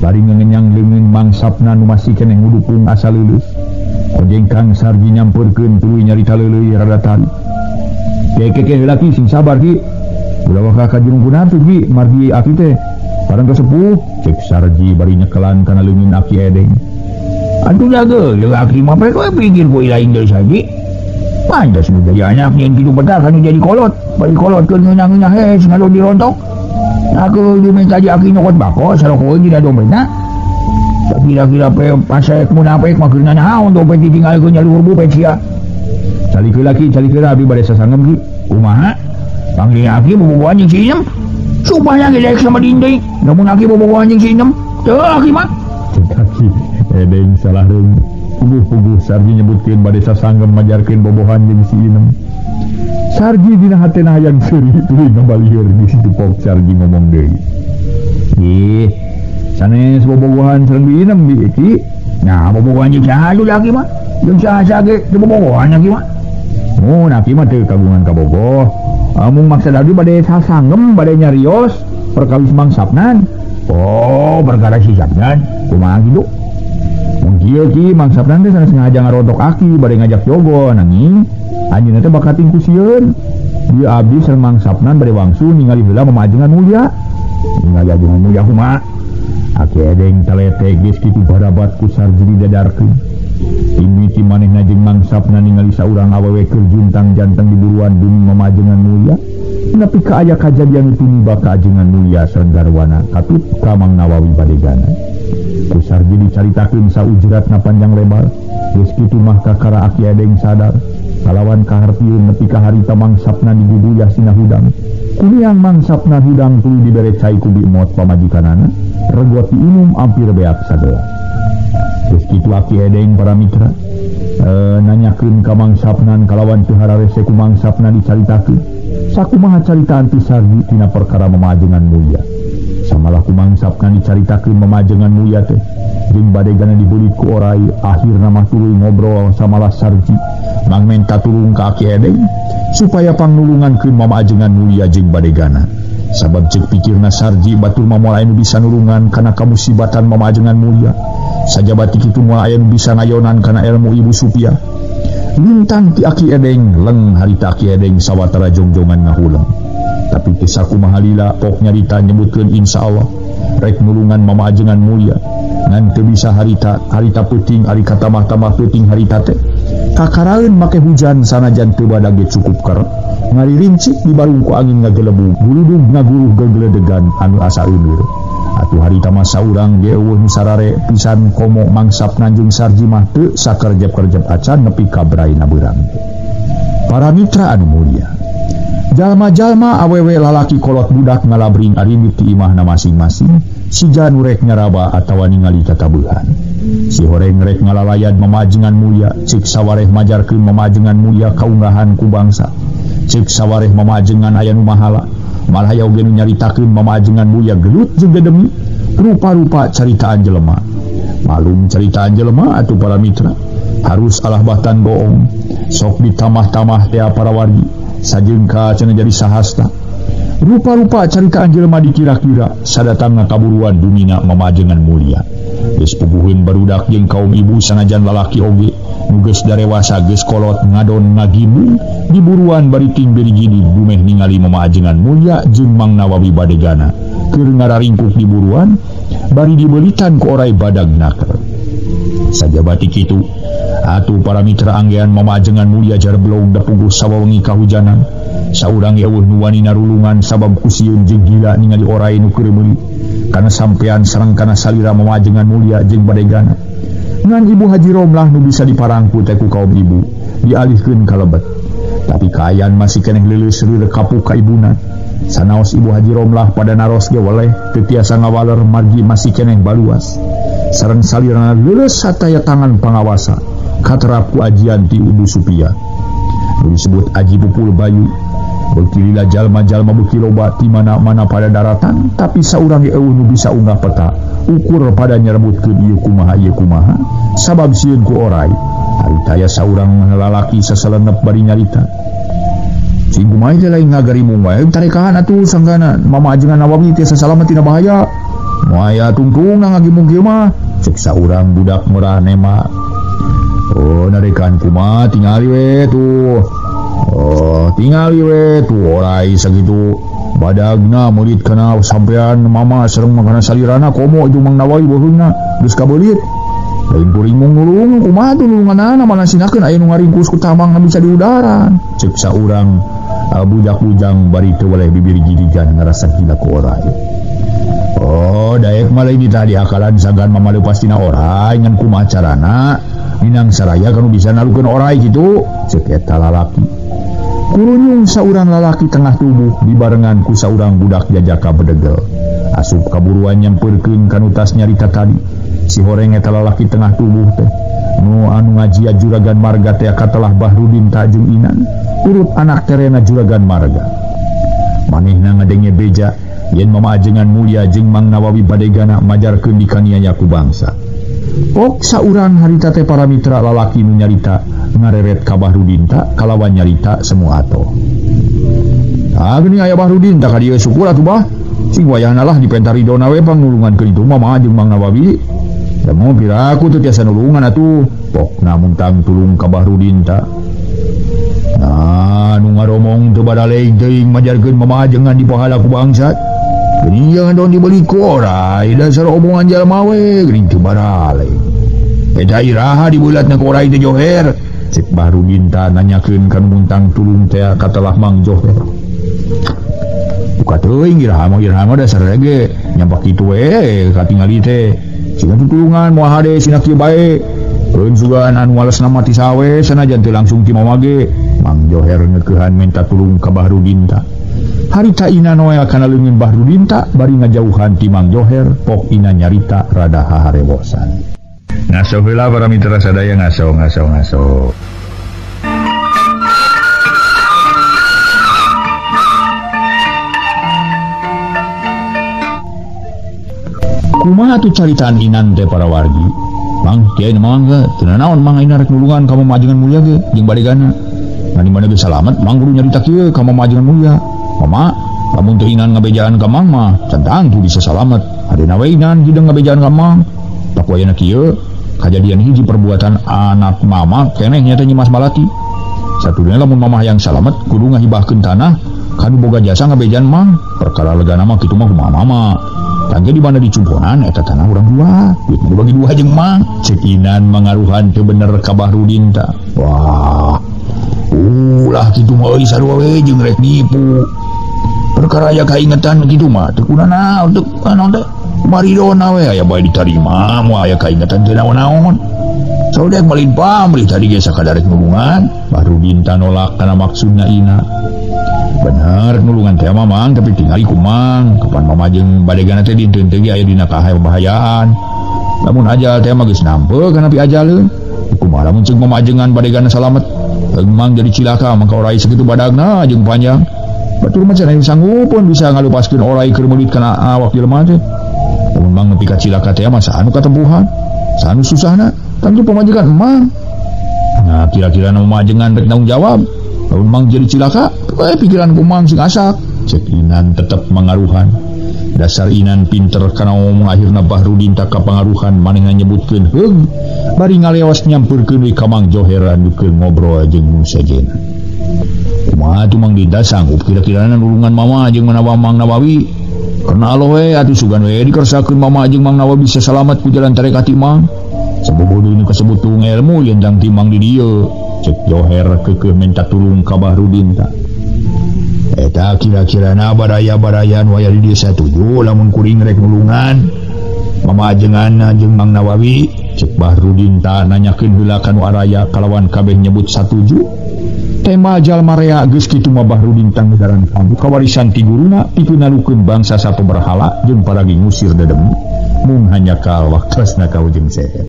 Bari ngenyang leungeun mangsapna nu masih keneh ngudukung asa leuleus. Konjeng Kang Sarji nyampeurkeun tuluy nyarita leuleuy rada tari. Ke heula ki sing sabar ki. Ulah waka ka jurung kunartu ki margi aki teh. Barang kesepuh cek Sarji bari nyekelan kana leungeun Aki Edeng. Atuh jaga leuh aki mah poe pikir ku lain deui saji. Pantes nu jadi anak nyen kitu betah kanu jadi kolot. Bari kolot keur ngeunah-ngeunah hees ngadon dirontok. Aku diminta di aki nyokot bako sarokoeun dina dompetna. Sakira-kira pe pasek munafik mah keur nanaon dompet ditinggalkeun nya luhur bupet sia. Calik heula ki, calik heula abdi bade sasangem ki. Kumaha? Panggil aki bobogohan jeung si Inem. Supaya ge daek sama dinding. Lamun aki bobogohan jeung si Inem, teu aki mah. Cek aki Edeng salah reung. Puguh-puguh Sarji nyebutkeun bade sasanggem majarkeun bobohan jeung si Inem. Sarji dina hatena hayang seuri tuluy ngabalieur di situ pok Sarji ngomong deui. Ih, sanes bobogohan sareng Bi Inem bi ki. Nah, bobogohan jeung saha deui aki mah? Jeung saha ge teu bobogohan aki mah. Mun aki mah teu kagungan kabogoh. Amun maksud abdi bade sasanggem bade nyarios perkawis mangsapnan. Oh, perkara si sapnan. Kumaha kitu? Mun kieu ki mangsapnan teh sanes ngaja ngarontok aki bade ngajak jogo nanging anjeunna teh bakating ku sieun. Dieu abdi sareng mangsapnan bade wangsul ningali heula mamajengan mulya. Ningali ajengan mulya kumaha? Aki Edeng talete geus kitu barabat ku Sarji didadarkeun. Timiti manehna jeung mangsapna ningali saurang awewe keur juntang-jantang di buruan bumi mamajengan mulya. Nepi ka aya kajadian tumiba ka ajengan mulya sareng garwana katut ka Mang Nawawi badegana. Ku Sarji dicaritakeun saujratna panjang lebar. Geus kitu mah kakara Aki Edeng sadar kalawan kahartieun nepi ka harita mangsapna diguguyah sina hudang. Kuniang mangsapna hudang tuluy dibere cai ku biemot pamajikanana, regot diinum ampir beak sagelas. Geus kitu Aki Edeng para mitra nanyakeun ka mangsapnan kalawan teu hararese ku mangsapna dicaritakeun. Sakumaha caritaan ti Sarji tina perkara mamajengan mulya. Samalah ku mangsapna dicaritakeun mamajengan mulya teh jeung badegana dibeulit ku orai akhirna mah tuluy ngobrol samalah Sarji mangmenta tulung ka Aki Edeng supaya pangnulungankeun mamajengan mulya jeung badegana. Sabab ceuk pikirna Sarji batur mah moal aya nu bisa nulungan kana kamusibatan mamajengan mulya. Sajabati kitu moal aya nu bisa ngayonan kana ilmu Ibu Supia. Lintang ti Aki Edeng leng harita Aki Edeng sawatara jongjongan ngahuleng. Tapi teu sakumaha lila pok nyarita nyebutkeun insyaallah rek nulungan mamajengan mulya. Ngan teu bisa harita harita peuting ari katamah-tamah peuting harita teh. Kakaraeun make hujan sanajan teu badag ge cukup kerep. Ngaririncik di barung ku angin ngagelebug guludug ngaguruh gegeledegan anu asa euneur. Atuh harita mah saurang ge eueuh nu sarare pisan komo mangsapna jeung Sarji mah teu sakerjep-kerjep acan nepi ka braina beurang. Para mitra anu mulia, jalma-jalma awewe lalaki kolot budak ngalabring arindit ti imahna masing-masing, siga nu rek nyaraba atawa ningali tatabuhan. Si horeng rek ngalalayan mamajengan mulya, cek sawareh majarkeun mamajengan mulya kaunggahan ku bangsa. Cek sawareh mamajengan aya nu mahala, malah aya oge nu nyaritakeun mamajengan mulya gelut jeung dedemi, rupa-rupa caritaan jelema. Malum caritaan jelema atuh para mitra, harus alah batan goong, sok ditamah-tamah tea para wargi, sajengka cenah jadi sahasta. Rupa-rupa caritaan jelema dikira-kira sadatangna kaburuan dumina mamajengan mulya. Geus puguheun barudak jeung kaum ibu sanajan lalaki oge nu geus darewasa geus kolot ngadon ngagimbung diburuan bari ting beri gini dumeh ningali mamajengan mulya jeung Mang Nawawi badegana keur ngararingkuk diburuan bari dibeulitan ku orai badag naker. Sajabati kitu Atuh para mitra anggean Mama Ajengan Mulia jarblong da puguh sawawengi kahujanan. Saurang eueuh nu wani narulungan sabab kusieun jeung gila ningali orai nu keur meuli. Kana sampean sareng kana salira Mama Ajengan Mulia jeung badegana. Ngan Ibu Haji Romlah nu bisa diparangku teh ku kaum ibu dialihkeun ka lebet. Tapi kaayaan masih keneh leuleus reureuk kapuk ka ibuna. Sanaos Ibu Haji Romlah pada naros ge weleh teu tiasa ngawaler margi masih keneh baluas. Sareng salirana leuleus sataya tangan pangawasa katerap ku ajian ti Ibu Supia. Nu disebut Aji Pupul Bayu. Beuki lila jalma-jalma beuki loba ti mana-mana pada daratan, tapi saurang ge eueuh nu bisa unggah peta. Ukur pada nyerebutkeun ieu kumaha sabab sieun ku orai. Harita aya saurang lalaki sasalenep bari nyarita. Sing kumaha teh lain ngagarimung wae tarekahan atuh sanggana Mama Ajengan Nawawi teh sasalamet tina bahaya. Moal aya tungtung ngagimung kieu mah, cek saurang budak murah nema. Oh, narekan kumaha tingali we tuh. Oh, tingali we tuh orai sakitu badagna murid kana sampean mama sareng kana salirana komo itu Mang Nawawi beuheungna geus kabeulit. Lain kuring mung nulung kumaha tuh nulunganana mana sinakeun aya nu ngaringkus ku tamang bisa di udara. Cek saurang budak bujang bari teu weleh bibir girigan ngarasa gila ku orai. Oh, daek mah lain tadi akalan sanggan mama leupas tina orai ngan kumaha carana Minang saraya kanu bisa nalukeun orai kitu cek eta lalaki. Kurunyung saurang lalaki tengah tubuh dibarengan ku saurang budak jajaka bedegel. Asup kaburuan nyampeurkeun kanu tas nyarita tadi. Si horeng eta lalaki tengah tubuh teh nu anu ngajia Juragan Marga teh katelah Bahrudin ta jeung Inan urut anak terena Juragan Marga. Manehna ngadenge beja yen Mama Ajengan Mulia jeung Mang Nawawi badegana majarkeun dikaniaya ku bangsa. Ok saurang harita teh para mitra lalaki nu nyarita ngareret ka Bahrudin ta kalawan nyarita semua atoh. Ah geuning aya Bahrudin ta ka dieu syukur atuh bah. Sing wayahna lah dipenta ridona we pangnulungankeun itu Mama jeung Mang Nawawi. Da mau piraku teu tiasa nulungan atuh. Pokna muntang tulung ka Bahrudin ta. Nah nu ngaromong teu badaleng teuing majarkeun Mama Ajengan dipahala ku bangsat. Geuning jangan don dibeli ku orai dasar omongan jalma we geuning teu baraleng. Eta iraha dibeulatna ku orai teh Joher. Cek Bahrudin ta nanyakeun ka nu muntang tulung teh katelah Mang Joher. Buka teuing iraha mah dasar ge nyampak kitu we katingali teh. Sina tutulungan moal hade sina kieu bae. Keun sugan anu walesna mah ti sawe sanajan teu langsung ti mama ge. Mang Joher ngeukehan minta tulung ka Bahrudin ta. Harita Ina Noel kana leungeun Bahrudin ta bari ngajauhan ti Mang Joher pok Ina nyarita rada haharewosan. Ngaso heula para mitra sadaya ngaso ngaso ngaso. Kumaha tuh caritaan Inan teh para wargi? Mang kiai mang ge teu nanaon mang Ina rek nulungan ka Mama Ajengan Mulia ge jeung badegana. Ngan di mana ge salamet mang kudu nyarita kieu ka Mama Ajengan Mulia. Mama, lamun teu Inan ngabejaan ka Mang mah can tangtu bisa salamet. Hadena we Inan hideng ngabejaan ka Mang. Tak wayana kieu kajadian hiji perbuatan anak mama keneh nya teh Nyi Mas Malati. Satuluyna lamun mama hayang salamet kudu ngahibahkeun tanah kanu boga jasa ngabejaan Mang. Perkara legana mah kitu mah kumaha mama. Tangge di mana dicumponan eta tanah urang dua, duit dibagi dua jeung Mang. Cek Inan mangaruhan teu bener ka Bahrudin ta. Wah, ulah kitu mah euy sarua we jeung rek nipu. Perkara aya kaingetan kitu mah teu kunanaon teu naon teh. Maridona we aya bae ditarima moal aya kaingetan teu naon-naon. Saudek malin pamrih tadi ge sakadar rek nulungan, Bahrudin ta nolak kana maksudna Ina. Bener nulungan teh mah Mang tapi tingali ku Mang kapan mama jeung badegana teh dinten teh ge aya dina kahayaan. Lamun ajal teh mah geus nampe kana pi ajaleun. Kumaha lamun ceuk mama ajengan badegana salamet. Mang jadi cilaka mangka orai sakitu badagna jeung panjang. Batur mah cenah sanggupeun bisa ngalupaskeun orai keur meulit kana awak jelema teh. Lamun Mang nepi ka cilaka teh mah saha nu katempuhan, saha nu susahna, tangtu pamajikan Mang. Nah kira-kira nu mama ajengan rek tanggung jawab. Lamun Mang jadi cilaka, pikiran ku Mang sing asak. Cek Inan tetep mangaruhan. Dasar Inan pinter kana ngomong akhirna Bahrudin tak kapangaruhan manehna nyebutkeun heug bari ngaleos nyampeurkeun we ka Mang Joher anu keur ngobrol jeung nu sejenna. Kumaha tuh Mang Dinda sanggup kira-kirana nulungan mama jeung manawa Mang Nawawi. Karena Allah we atuh sugan we dikersakeun mama jeung Mang Nawawi bisa salamet ku jalan tarekat ti Mang. Sabobodo nu kasebutung ilmu yendang timang di dieu. Cek Joher keukeuh minta tulung ka Bahrudin ta. Eta kira-kirana baraya-barayan waya di dieu satuju lamun kuring rek nulungan. Mama ajengan jeung Mang Nawawi. Cek Bahrudin ta nanyakeun heula ka nu araya kalawan kabeh nyebut satuju. Tema jalma rea geus kitu mah Bahrudin tanggedaran pambuka warisan ti guruna pikeun nalukeun bangsa sato berhala jeung paragi ngusir dedemi mung hanya kal waktosna ka ujung seher.